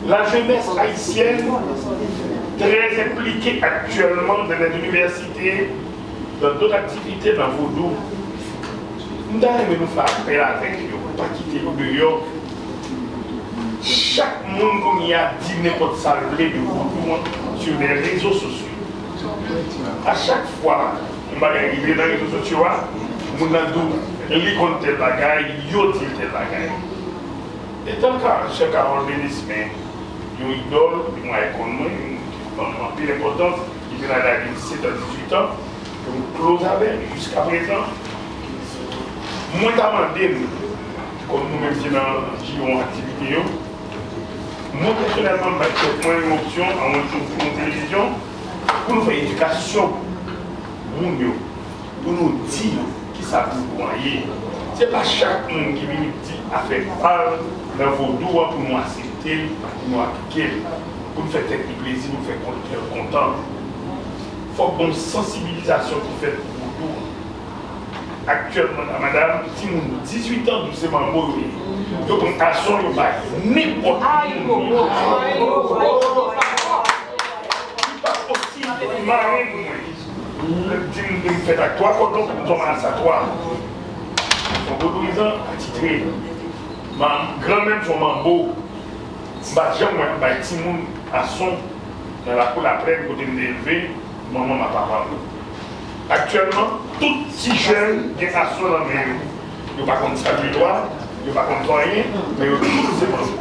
La jeunesse haïtienne, très impliquée actuellement dans les universités, dans d'autres activités dans vodou. M ta renmen nou fè apèl avèk yo, pa kite yo deyò. Chak moun kounye a di nenpòt sa l vle de vodou an sur les réseaux sociaux. A chak fwa yon bagay rive nan rezo sosyo a, moun nan di w li konn tèl bagay, yo di l tèl bagay. E tankou Sè Carole Denis, men yon idòl, yon ikòn mwen, yon moun ki ban mwen anpil enpòtans, ki vin al lage disèt an, dizuit an, ke m close avè l jiskaprezan. Mwen ta mande n, kòm nou menm se nan jiwon aktivite yo, mwen pèsonèlman, m bay tèt mwen yon opsyon, anmwens nou di yon televizyon, pou nou fè edikasyon moun yo, pou nou di yo kisa vodou an ye. Se pa chak moun ki vin di afè pa l nan vodou an pou nou aksepte l, pou nou aplike l, pou n fè tèt li plezi, pou n fè kè l kontan. Fòk gon sansibilizasyon ki fèt pou vodou an. Aktyèlman la, madanm, timoun dizuit an, di w se manbo yo ye. Yo pran gason, yo bay nenpòt moun. Li pa posib pou marenn mwen di m, di m fèt ak twa kòdon pou m tonbe asatwa. Se yon vodouyizan atitre. Granmè m se yon manbo. M pa t janm wè y ap bay timoun gason nan lakou Laplèn kote m te elve, manman m ak papa m. Aktyèlman, tout ti jèn gen gason nan men yo. Yo pa konn salye lwa, yo pa konn fè anyen, men yo tout se manbo.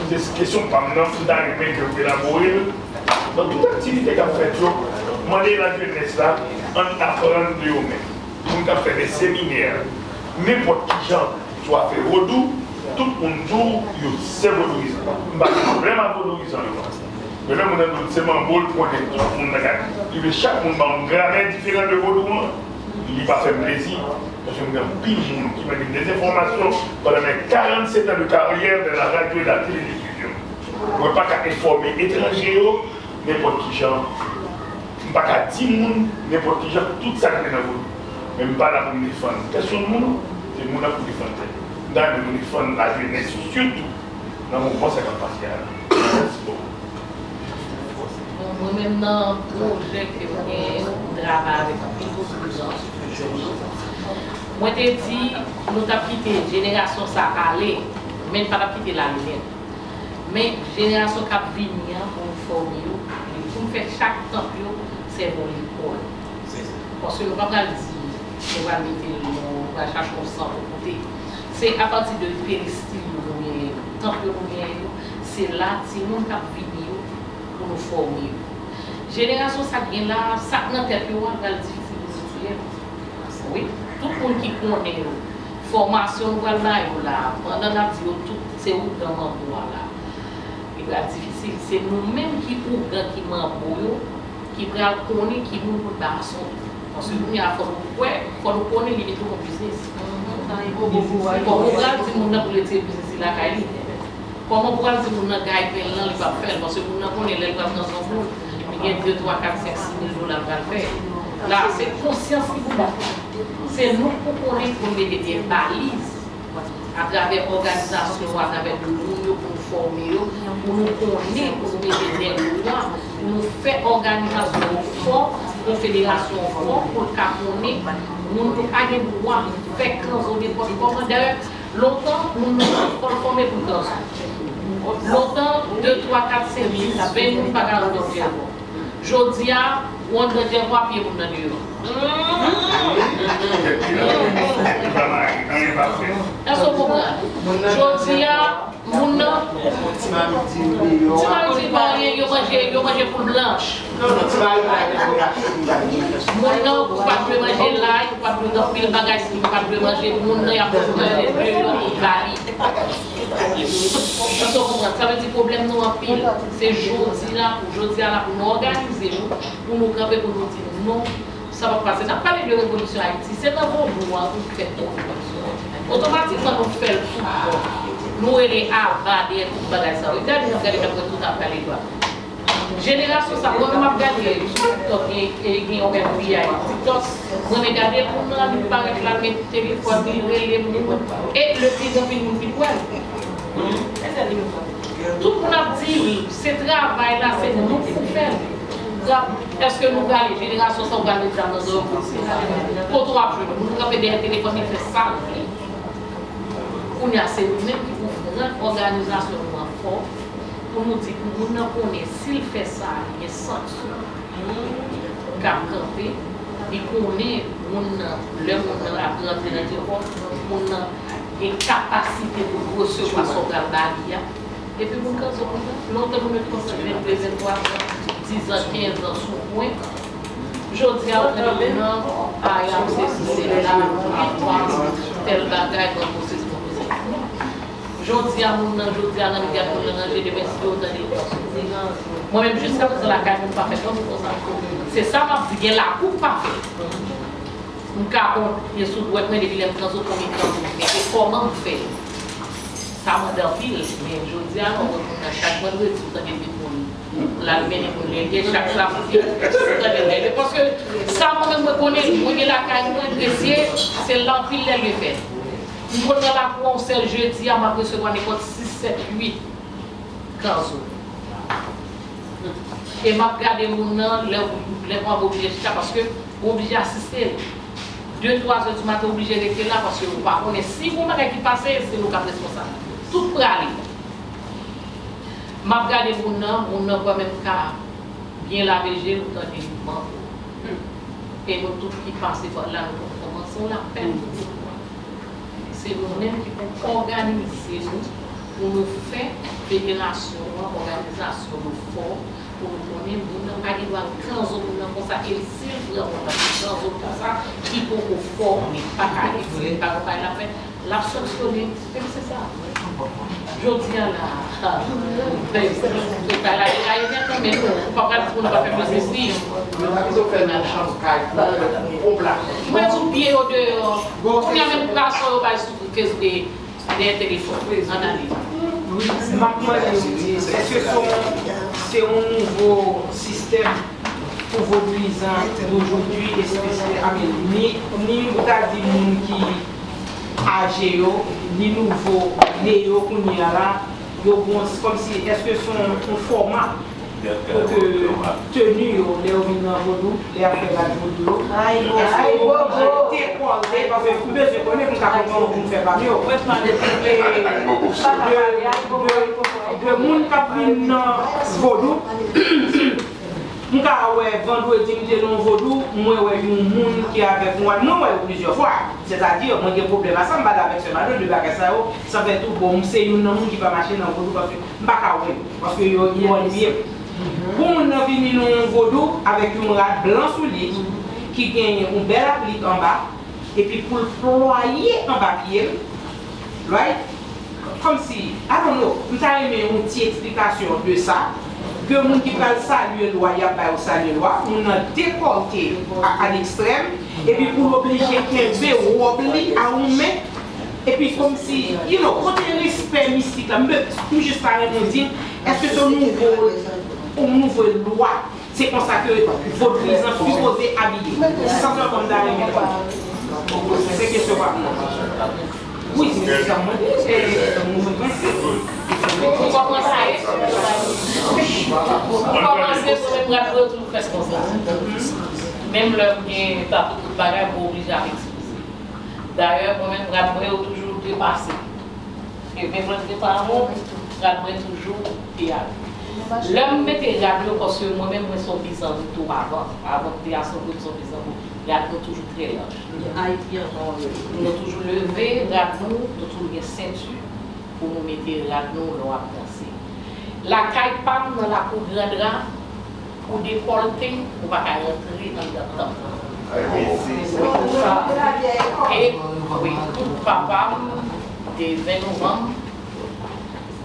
Se kesyon pa m nan, m ta renmen ke w elabore l. Nan tout aktivite k ap fèt yo, mande lajenès la, ann aprann de yo menm. Moun k ap fè de seminè, nenpòt ki jan, sou afè vodou, tout moun di w yo se vodouyizan. M pa gen pwoblèm ak vodouyizan yo. Men lè moun nan di w se manbo l konnen tout moun nan kay, li vle chak moun ba yon gramè diferan de vodou an, li pa fè m plezi. Paske m gen anpil moun ki mande m dezenfòmasyon pandan mes quarante-sept ans de carrière dans la radio et la télédiffusion. Mwen pa ka enfòme etranje yo nenpòt ki jan. M pa ka di moun nenpòt ki jan tout sa k gen nan vodou. Men m pa la pou m defann pèsonn moun, se moun nan pou defann tèt li. M ta renmen nou defann lajenès yo, sitou nan mouvman sa k ap pase a la. Mèsi bokou. Mwen menm nan pwojè ke m genyen, m travay avèk anpil moun sou rezo sosyo yo. Mwen te di nou t ap kite jenerasyon sa ale, men n pa t ap kite l ale nèt. Men jenerasyon k ap vini an, pou n fòme yo, pou n fè chak tanp yo sèvi yon lekòl. Paske nou pa pral di nou pral mete l, nou pral chache yon sant pou koute. Se apati de peristil yo nou genyen yo, tanp yo nou genyen yo, se la timoun k ap vini yo pou nou fòme yo. Jenerasyon sa k gen la, sa k nan tèt yo a pral difisil pou nou retire l. Wi, tout moun ki konnen yo, fòmasyon nou pral ba yo la, pandan n ap di yo tout se ougan manbo a la, li pral difisil. Se nou menm ki ougan ki manbo yo, ki pral konnen ki moun pou n ba asanble. Paske kounye a fò nou kwè, fò nou konnen li vin tou yon biznis. Kòman ou pral di moun nan pou l retire biznis li lakay li? Kòman pou al di moun nan gagn pen l lan, li p ap fè l, paske moun nan konnen lè l pral nan zòn moun, li gen de, twa, kat, senk, sis mil dola l pral fè. La, se konsyans ki pou bat. Se nou k pou konnen pou n mete de baliz atravè òganizasyon, atravè de moun yo pou nou fòme yo, pou nou konnen, pou nou mete de lwa, pou nou fè òganizasyon yo fò, konfederasyon yo fò, pou l ka konnen moun yo pa gen dwa fè kanzo nenpòt kòman. Dayè, lontan, moun nan fò l fòme pou l kanzo. Lontan, de, twa, kat, senk, sis, ven moun pa ka rantre yon djèvò. Jodi a, ou anndan djèvò a, piye moun nan deyò. Èske w konprann? Jodi a, moun nan, ti mari di pa anyen, yo manje, yo manje poul blanch. Moun nan, ou pa t dwe manje lay, ou pa t dwe gen anpil bagay, si ou pa t dwe manje, moun nan, y ap manje deyò pou ba li. Èske w konprann? Sa vle di pwoblèm nou anpil. Se jodi la, pou jodi a la, pou nou òganize nou, pou nou kanpe, pou nou di non, sa p ap pase. N ap pale de revolisyon Ayiti, se nan vodou a pou nou fè tout revolisyon. Otomatikman, nou fè l tout bon. Nou rele aba dèyè tout bagay sa yo. Gade, n ap gade, n ap wè tout ap pale dwa. Jenerasyon sa, mwen menm ap gade sou TikTok, gen, gen yon F B I TikTok, mwen renmen gade moun nan, li parèt la, met telefòn, li rele moun, e de plis an plis moun ki kwè l. Tout moun ap di, se travay la, se nou ki pou fè l. Èske nou prale, jenerasyon sa, ou prale di a nan zòn yo? Kote w ap jwenn moun kanpe dèyè telefòn, li fè sa l vle. Kounye a, se nou menm ki pou rann òganizasyon nou an fò, pou nou di pou moun nan konnen si l fè sa, li gen sanksyon k ap kanpe, li konnen moun nan, lè moun nan ap rantre nan djèvò, moun nan gen kapasite pou l resevwa sa w pral ba li a. Epi moun kanzo konsa, lontan moun yo te konsa vennde, venntwa zan, diz an, kenz an sou pwen. Jodi a, ou tande moun nan, a, y ap sesi, sela, tèl bagay, gran gwosès, gran gwosès. Jodi a, moun nan, jodi a, nan li gad moun nan nan je, demen, si yo tande, yo ap soti. Mwen menm, jiskaprezan, lakay mwen, m pa fè kanzo konsa. Se sa m ap di, gen lakou m pa fè. M ka konte sou dwèt mwen depi lè m kanzo konbyen kanzo m fè e kòman m fè l. Sa mande anpil, men jodi a, non, mwen konn nan chak vandredi, ou tande vin moun l al mennen moun lelye, chak samdi, ou tande lelye. Paske sa mwen menm mwen konnen, mwen gen lakay mwen, gresye, se la anpil lelye fèt. M konn nan lakou an yon sèl jedi a, m ap resevwa nenpòt sis, sèt, uit kanzo. E m ap gade moun nan, lè, lè m ap oblije chita, paske ou oblije asiste l. De, twa zè di maten, ou oblije rete la, paske ou pa konnen si gon bagay ki pase, se nou k ap responsab. Tout prale. M ap gade moun nan, moun nan kwè menm ka byen lave je l, ou tande manbo. E nou tout ki pase pa la, nou konn kòmanse yon lapèn pou tout moun. Se nou menm ki pou òganize nou, pou nou fè federasyon an, òganizasyon nou fò, pou nou konnen moun nan pa gen dwa kanzo moun nan konsa, e si l pran moun nan pou kanzo l konsa, ki poko fòme, pa ka ekri, pa gen bagay l ap fè, l ap sanksyone. Epi se sa. Jodi a la, bagay la deraye nèt, men ou pa pral di pou nou pa fè plis espri. Mwen di w pye yo deyò. Kounye a menm krason yo bay sou Facebook, dèyè telefòn. Ann ale. M ap mande w, èske se yon, se yon nouvo sistèm pou vodouyizan d'aujourd'hui, espesye, I mean, ni, ni ou ta di moun ki aje yo, ni nouvo ne yo kounye a la, yo gon, kòmsi, èske se yon, yon fòma Pou ke teni yo, lè yo vin nan vodou, lè y ap fè rad vodou yo, èske yo oblije dekòlte, paske m bezwen konnen pou m ka konprann pou m fè pa m yo. E de, de, de moun k ap vin nan vodou, m ka wè vandredi m te nan vodou, mwen wè yon moun ki avèk mwen, mwen wè yo plizyè fwa. Sètadi, mwen gen pwoblèm a sa, m pale avèk sè Malo de bagay sa yo, sa fè tou, bon, m se youn nan moun ki pa mache nan vodou, paske m pa ka wè yo. Paske yo, yo annwiye m. Pou moun nan vini nan yon vodou avèk yon rad blan sou li, ki genyen yon bèl aplik anba, epi pou l plwaye anba pye l, right? Kòmsi, I don't know, m ta renmen yon ti eksplikasyon de sa, ke moun ki pral salye lwa, y ap ba yo salye lwa, moun nan dekòlte a, a lekstrèm, epi pou l oblije kenbe wòb li a yon men, epi kòmsi, you know, kote respè mistik la? M be-, m jis ta renmen w di m, èske se yon nouvo, yon nouvo lwa? Se konsa ke vodouyizan sipoze abiye? Sanpleman m ta renmen. Se kesyon pa m nan. Wi, se sa mwen di, se nouvo. Pou kòmanse, pou kòmanse, mwen menm rad mwen yo toujou fèt konsa. Menm lè m gen tatou tout bagay, mwen oblije al ekspoze. Dayè, mwen menm rad mwen yo toujou depase. E menm lè m te pawon, rad mwen toujou te ale. Lè m mete rad yo, paske mwen menm, mwen se yon peyizan tou avan. Avan m te asombre, m se yon peyizan tou. Rad nou toujou trè laj. Nou toujou leve, rad nou, nou toujou gen senti pou nou mete rad nou lè w ap danse. Lakay pa m, nan lakou Gran Dra, ou dekòlte, ou pa ka rantre anndan tanp lan. E wi, tout papa m, de ven novanm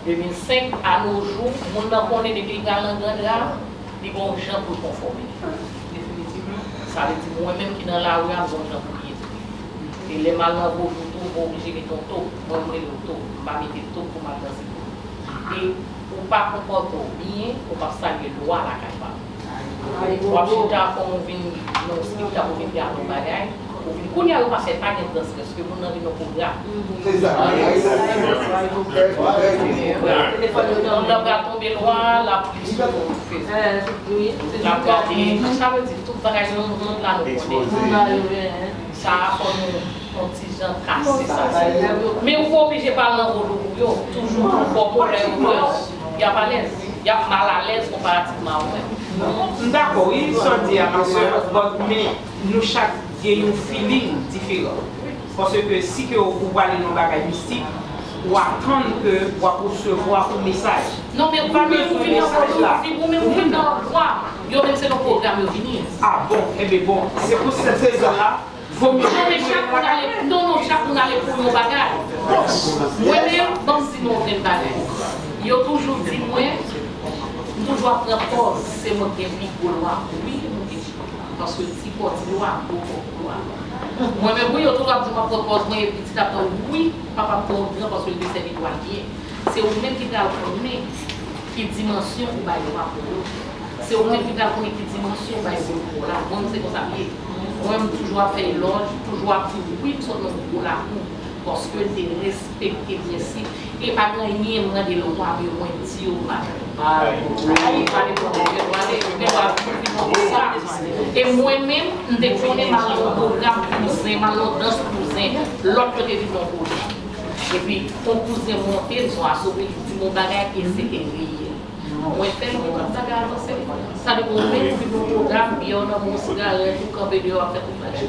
de mil senk a no jou, moun nan konnen depi l pral nan Gran Dra, li gen yon jan pou l konfòme. Definitivman. Sa vle di, mwen menm ki nan lari a, m gen yon jan pou m ye tou. E lè m al nan vodou tou, mwen oblije mete yon tok. Mwen, m rele l tok. M pa mete tok pou m al danse vodou. E ou pa konpòte w byen, ou p ap salye lwa lakay pa m. W ap chita kòm ou vin nan yon estrikta pou vin gade yon bagay. Ou vin kounye a, yo pa fè, pa gen dans, paske moun nan vin nan pwogram. Moun nan pral tonbe lwa, l ap li sou Facebook. L ap gade, sa vle di, tout bagay nan mond la nou konnen. Sa a fò nou yon ti jan kase sa. Men ou pa oblije pa al nan vodou pou yo. Toujou konfòme w lè yo wè w, y ap alèz. Y ap malalèz konparativman a ou menm. M dakò, wi, sa w di a, ma sè, but men nou chak gen yon feeling diferan. Paske si ke ou prale nan bagay mistik, ou atann ke w ap resevwa yon mesaj. Non, men ou menm ou vin nan vodou, si ou menm ou vin nan pwogram, yo menm se nan pwogram yo vini. Ah bon, enben bon, se pou sèt rezon la, vomye. Non, men chak moun ale, non, non, chak moun ale pou yon bagay. Mwen menm, ban m di nou yon grenn bagay. Yo toujou di mwen, m toujou ap pran pòz, se mwen ki gen pi gwo lwa. Wi, mwen gen. Paske ti kò ti lwa, gwo kò gwo lwa. Mwen menm, wi, yo toujou ap di m ap pran pòz mwen, epi ti ap pran, wi, papa m te yon gran paske l te sèvi lwa l byen. Se ou menm ki pral konnen ki dimansyon ou bay lwa pou yo. Se ou menm ki pral konnen ki dimansyon ou bay lwa pou la. Mwen, se konsa m ye. Mwen, m toujou ap fè elòj, toujou ap di, wi, m sot nan yon gwo lakou. Paske l te respekte prensip. E pa gen anyen m mande lwa pou yo, mwen di yo, m pa, m pa, m pa depann de lwa, de, de lwa pou vin nan sa. E mwen menm, m te konnen m al nan yon pwogram kouzen, m al nan yon dans kouzen, lòt yo te vin nan yon pwogram. Epi, yon kouzen monte, l se yon asobi, li di m yon bagay, e se te reyèl. Mwen fè l, mwen tout bagay avanse. Sa depi w menm ou vin nan pwogram, byè w nan men w, sigarèt ou, kanpe deyò ap fè tout bagay.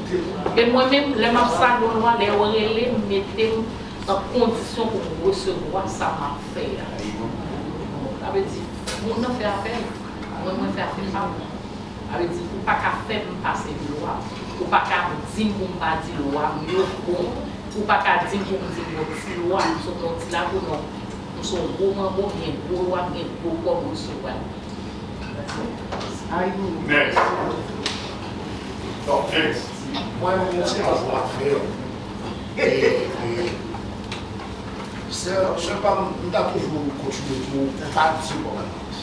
E mwen menm, lè m ap salye yon lwa, lè yo rele m, mete m an kondisyon pou m resevwa sa m ap fè a. Sa vle di, moun nan fè afè l, mwen, mwen fè afè pa m. Sa vle di, ou pa ka fè m pase lwa. Ou pa ka di m pou m pa di lwa m yo bon. Ou pa ka di m pou m di m bon ti lwa, m sot nan yon ti lakou, non. M se yon gwo manbo, m gen gwo lwa, m gen gwo kò m resevwa. Next. Top next. Mwen, mwen se yon afè. E, e, sè, sè pa m, m ta toujou kontinye di w, pa di w pa nan dans.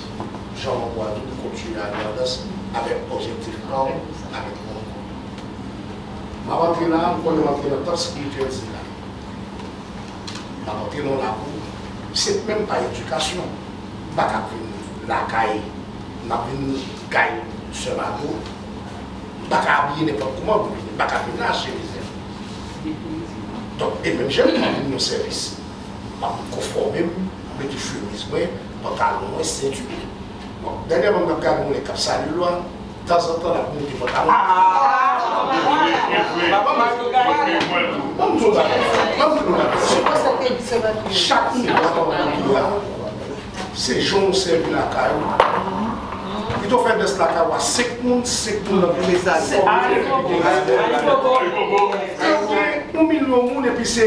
Jan w wè tou, kontinye ale nan dans avèk objektif pa w, avèk yon kò. M ap antre la, m konnen m antre nan tanp espirityèl sila. M ap antre nan lakou, se menm pa edikasyon. M pa ka vin lakay M ap vin kay sè Mado, m pa ka abiye nenpòt kouman pou vini, m pa ka vin la chemiz. Donk, e menm jan m ap vin nan sèvis, m ap konfòme m, mete chemiz mwen, pantalon mwen, senti mwen. Bon, dènyèman m t ap gade yon nèg k ap salye lwa, tanzantan l ap moute pantalon. Ban m di w bagay, ban m di w bagay. Chak moun ki la, se jan w sèvi lakay ou. Pito fè dans lakay ou a senk moun, senk moun nan vin fè sa. Yon milyon moun epi se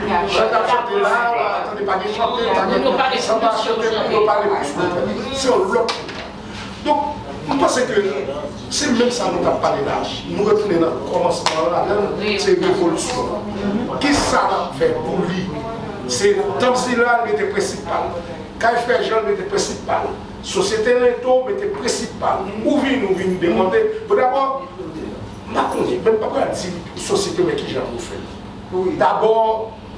jan k ap chante la, tande pa gen chante, pa gen sanba chante, yo pale plis kontrè. Se yon lòt. Donk, m panse ke se menm sa nou t ap pale la. Nou retounen nan kòmansman an, ladan l, se revolisyon. Kisa n ap fè pou li? Se tanp sila l mete prensip pa l. Kay frè Jan l mete prensip pa l. Sosyete Lento mete prensip pa l. Ou vini, ou vini demande. Bon, dabò, m pa konnen, men m pa pral di sosyete wè kijan pou fè. Dabò,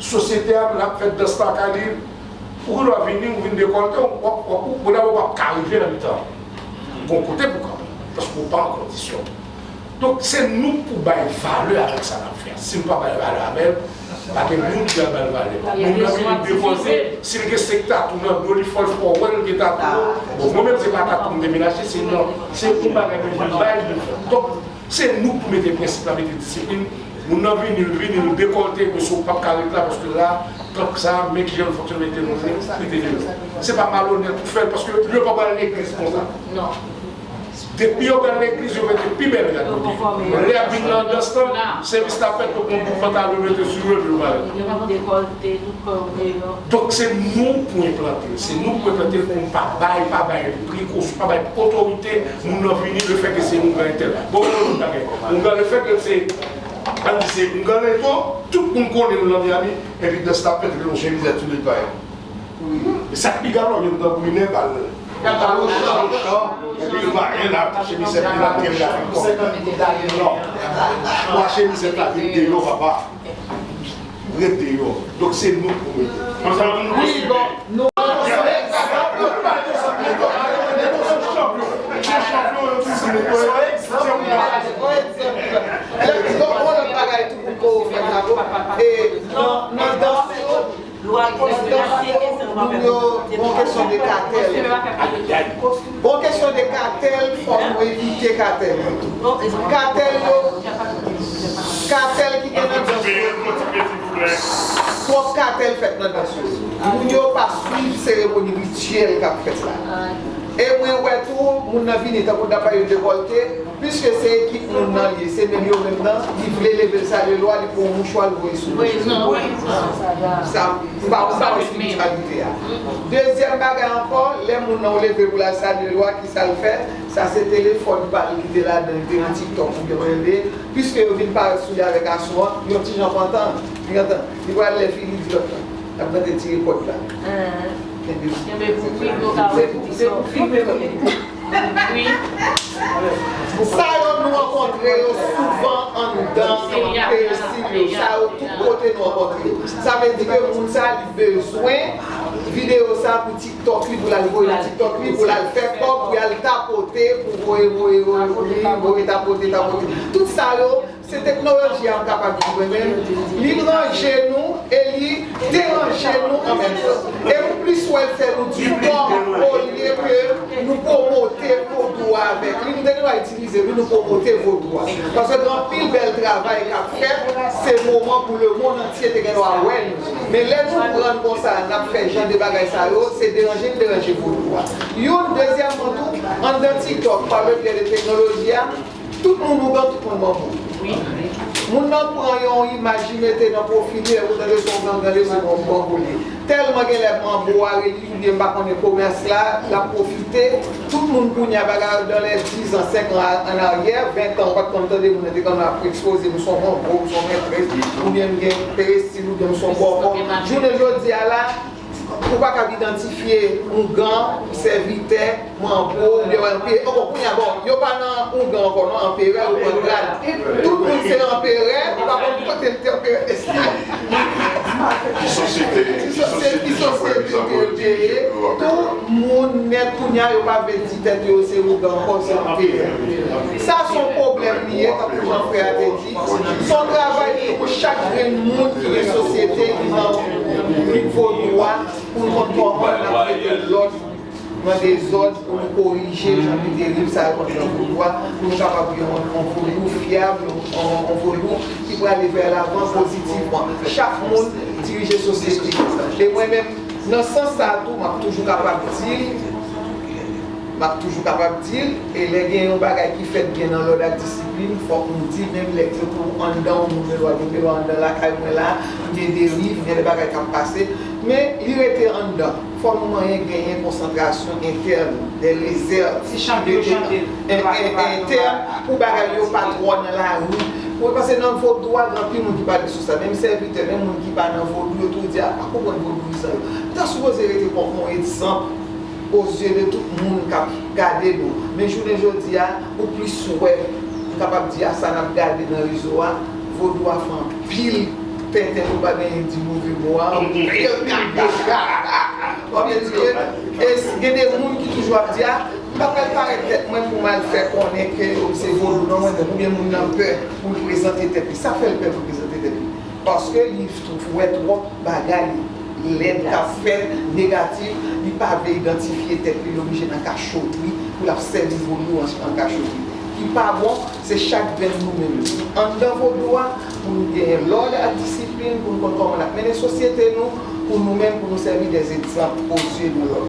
sosyete a, l ap fè dans lakay li, ou gen dwa vini, ou vin dekòlte, w ap, w ap, ou, bon, dabò, w ap ka rive nan mitan. Gon kote pou kanpe, paske w pa an kondisyon. Donk, se nou pou bay valè avèk sa n ap fè a. Si nou pa bay valè avè l, pa gen moun ki pral ba l valè. Moun nan vini depoze, si l gen senk tatou nan do li, fò l fè w wè l gen tatou yo. Bon, mwen menm, se pa tatou m te vin achte, se nan, se yon bagay mwen vin bay li. Donk, se nou pou mete prensip la, mete disiplin. Moun nan vini, l vini, l dekòlte, mesye, w p ap ka ret la, paske la, tank sa, men kijan l fonksyone, mete nou, mete nou. Se pa malonèt ou fè l, paske yo pa pral legliz konsa. Depi yo pral legliz, yo mete pi bèl rad yo. Lè y ap vin nan dans lan, sèvis la fèt, yo pran bout pantalon, yo mete sou yo, epi yo pale. Yo pa dekòlte, tout kò yo deyò. Donk, se nou pou enplante l. Se nou pou enplante l pou n pa bay, pa bay prekosyon, pa bay otorite, moun nan vini, lefètke se oungan entèl. Bon, yon lòt bagay. Oungan, lefètke se, ann di se oungan Lento, tout moun konnen nou nan Miami, epi dans la fèt, yon chemizèt sou netwayan. E sa k pi galon, yo t ap brine bal. Yo t ap brine bal, epi yo pa gen la, chemizèt li la, tèl la fin kòb. Non. Twa chemizèt la vin deyò, papa. Ret deyò. Donk, se nou pou mete. Wi, bon, nou. Yon lòt bagay tou pou kò fè la, e nan, nan dans yo, Bon, kesyon de katèl. Bon, kesyon de katèl, fòk nou evite katèl yo tou. Katèl yo, katèl ki gen nan dans yo. Twòp katèl fèt nan dans yo. Moun yo pa swiv seremoni rityèl k ap fèt la. E mwen wè tou, moun nan vini tankou dapay yo devòlte, Piske se ekip moun nan li ye, se menm yo menm nan, li vle leve l salye lwa, li pran yon mouchwa, li voye sou bouch li. Sa, m pa, m pa wè espirityalite a. Dezyèm bagay ankò, lè moun nan ou leve pou l al salye lwa, kisa l fè? Sa se telefòn pa l ki te ladan, li te nan TikTok oubyen rele, piske yo vin parèt sou li avèk aso an, yon ti jan pantan, li antan, li pral lè fini di lòt la, l ap tande tire kòd la. Kenbe pou, kenbe pou, wi, yo ka wè. Se pou, se pou filme moun. Wi. Sa yo nou rankontre yo souvan anndan peyi Sid yo. Sa yo tout kote nou rankontre yo. Sa vle di ke moun sa li bezwen videyo sa pou TikTok li, pou l al voye nan TikTok li, pou l al fè kòb, pou l al tapote, pou voye, voye, voye, voye, voye, tapote, tapote. Tout sa yo, Se teknoloji a m kapab di mwen menm, li ranje nou e li deranje nou an menm tan. E m plis wè l fè nou di kòm olye ke nou pwomote vodou a avèk li. Nou te gen dwa itilize wi, nou pwomote vodou a. Paske gen anpil bèl travay k ap fèt, se moman pou lemonn antye te gen dwa wè nou. Men lè nou pran n konsa, n ap fè jan de bagay sa yo, se deranje n deranje vodou a. Youn, dezyèmman tou, anndan TikTok, pa le byen de teknoloji a, Tout moun ougan, tout moun banbou. Moun nan pran yon imaj, li mete nan pwofil li, lè ou tande se yon gangan li ye, se yon banbou li ye. Tèlman genlè banbou a reli, oubyen m pa konnen komès la, l ap pwofite. Tout moun kounye a bagay yo dans les dix ans, cinq ans en arrière, ven tan, ou pa t konn tande moun nan te konn ap ekspoze m se yon banbou, m se yon mètrès, oubyen m gen perestil, oubyen m se yon bòkò. Jounen jodi a la, Ou pa kab idantifye ougan, sèvitè, manbo, oubyen anperè. Bon, kounye a, bon, yo pa nan ougan ankò non, anperè yo pran grad. Tout moun se anperè, ou pa konn kote l te anperè. Ki sosyete, ki sosyete, ki sosyete nou te ye, tout moun nèt kounye a, yo pa vle di tèt yo se ougan ankò, se yon teyè. Sa se yon pwoblèm li ye, tankou jan frè a te di. Se yon travay pou chak grenn moun ki gen sosyete, ki nan vodou a, pou n konn kòman n ap mete lòd nan dezòd, pou nou korije jan de deriv sa yo anndan vodou a, pou nou kapab gen yon, yon vodou fyab, yon, yon, yon vodou ki prale vè lavan pozitivman. Chak moun dirije sosyete. E mwen menm, nan sans sa a tou, m ap toujou kapab di l, m ap toujou kapab di l, e lè gen yon bagay ki fèt byen nan lòd ak disiplin, fòk nou di l, menm lè ke pou anndan yon moun gen dwa gen dwa anndan lakay mwen la, gen deriv, gen de bagay k ap pase, men li rete anndan. Fò nou manyen genyen konsantrasyon entèn, de rezèv, ki rete entèn, pou bagay yo pa twò nan lari. Mwen panse nan vodou a, gen anpil moun ki pale sou sa, menm sèvitè, menm moun ki pa nan vodou, yo tou di, "A, pa konprann vodouyizan yo." Ou ta sipoze rete kòm yon egzanp o zye de tout moun k ap gade nou. Men jounen jodi a, ou plis wè, m kapab di a sa n ap gade nan rezo a, vodou a fè anpil tenten, pou pa genyen di move mo a, anpil kaka. W ap edike, e s- gen de moun ki toujou ap di, "A, m pa pral parèt tèt mwen pou m al fè konnen ke se vodou non mwen, oubyen moun nan pè pou l prezante tèt li." Sa fè l pè pou l prezante tèt li. Paske li wè twòp bagay lèd k ap fèt, negatif, li pa vle idantifye tèt li, li oblije nan kachotri pou l ap sèvi vodou an, an kachotri. Ki pa bon, se chak grenn nou menm. Anndan vodou a, pou nou genyen lòd ak disiplin, pou nou konn kòman n ap mennen sosyete nou, pou nou menm, pou nou sèvi de egzanp o zye de lòt.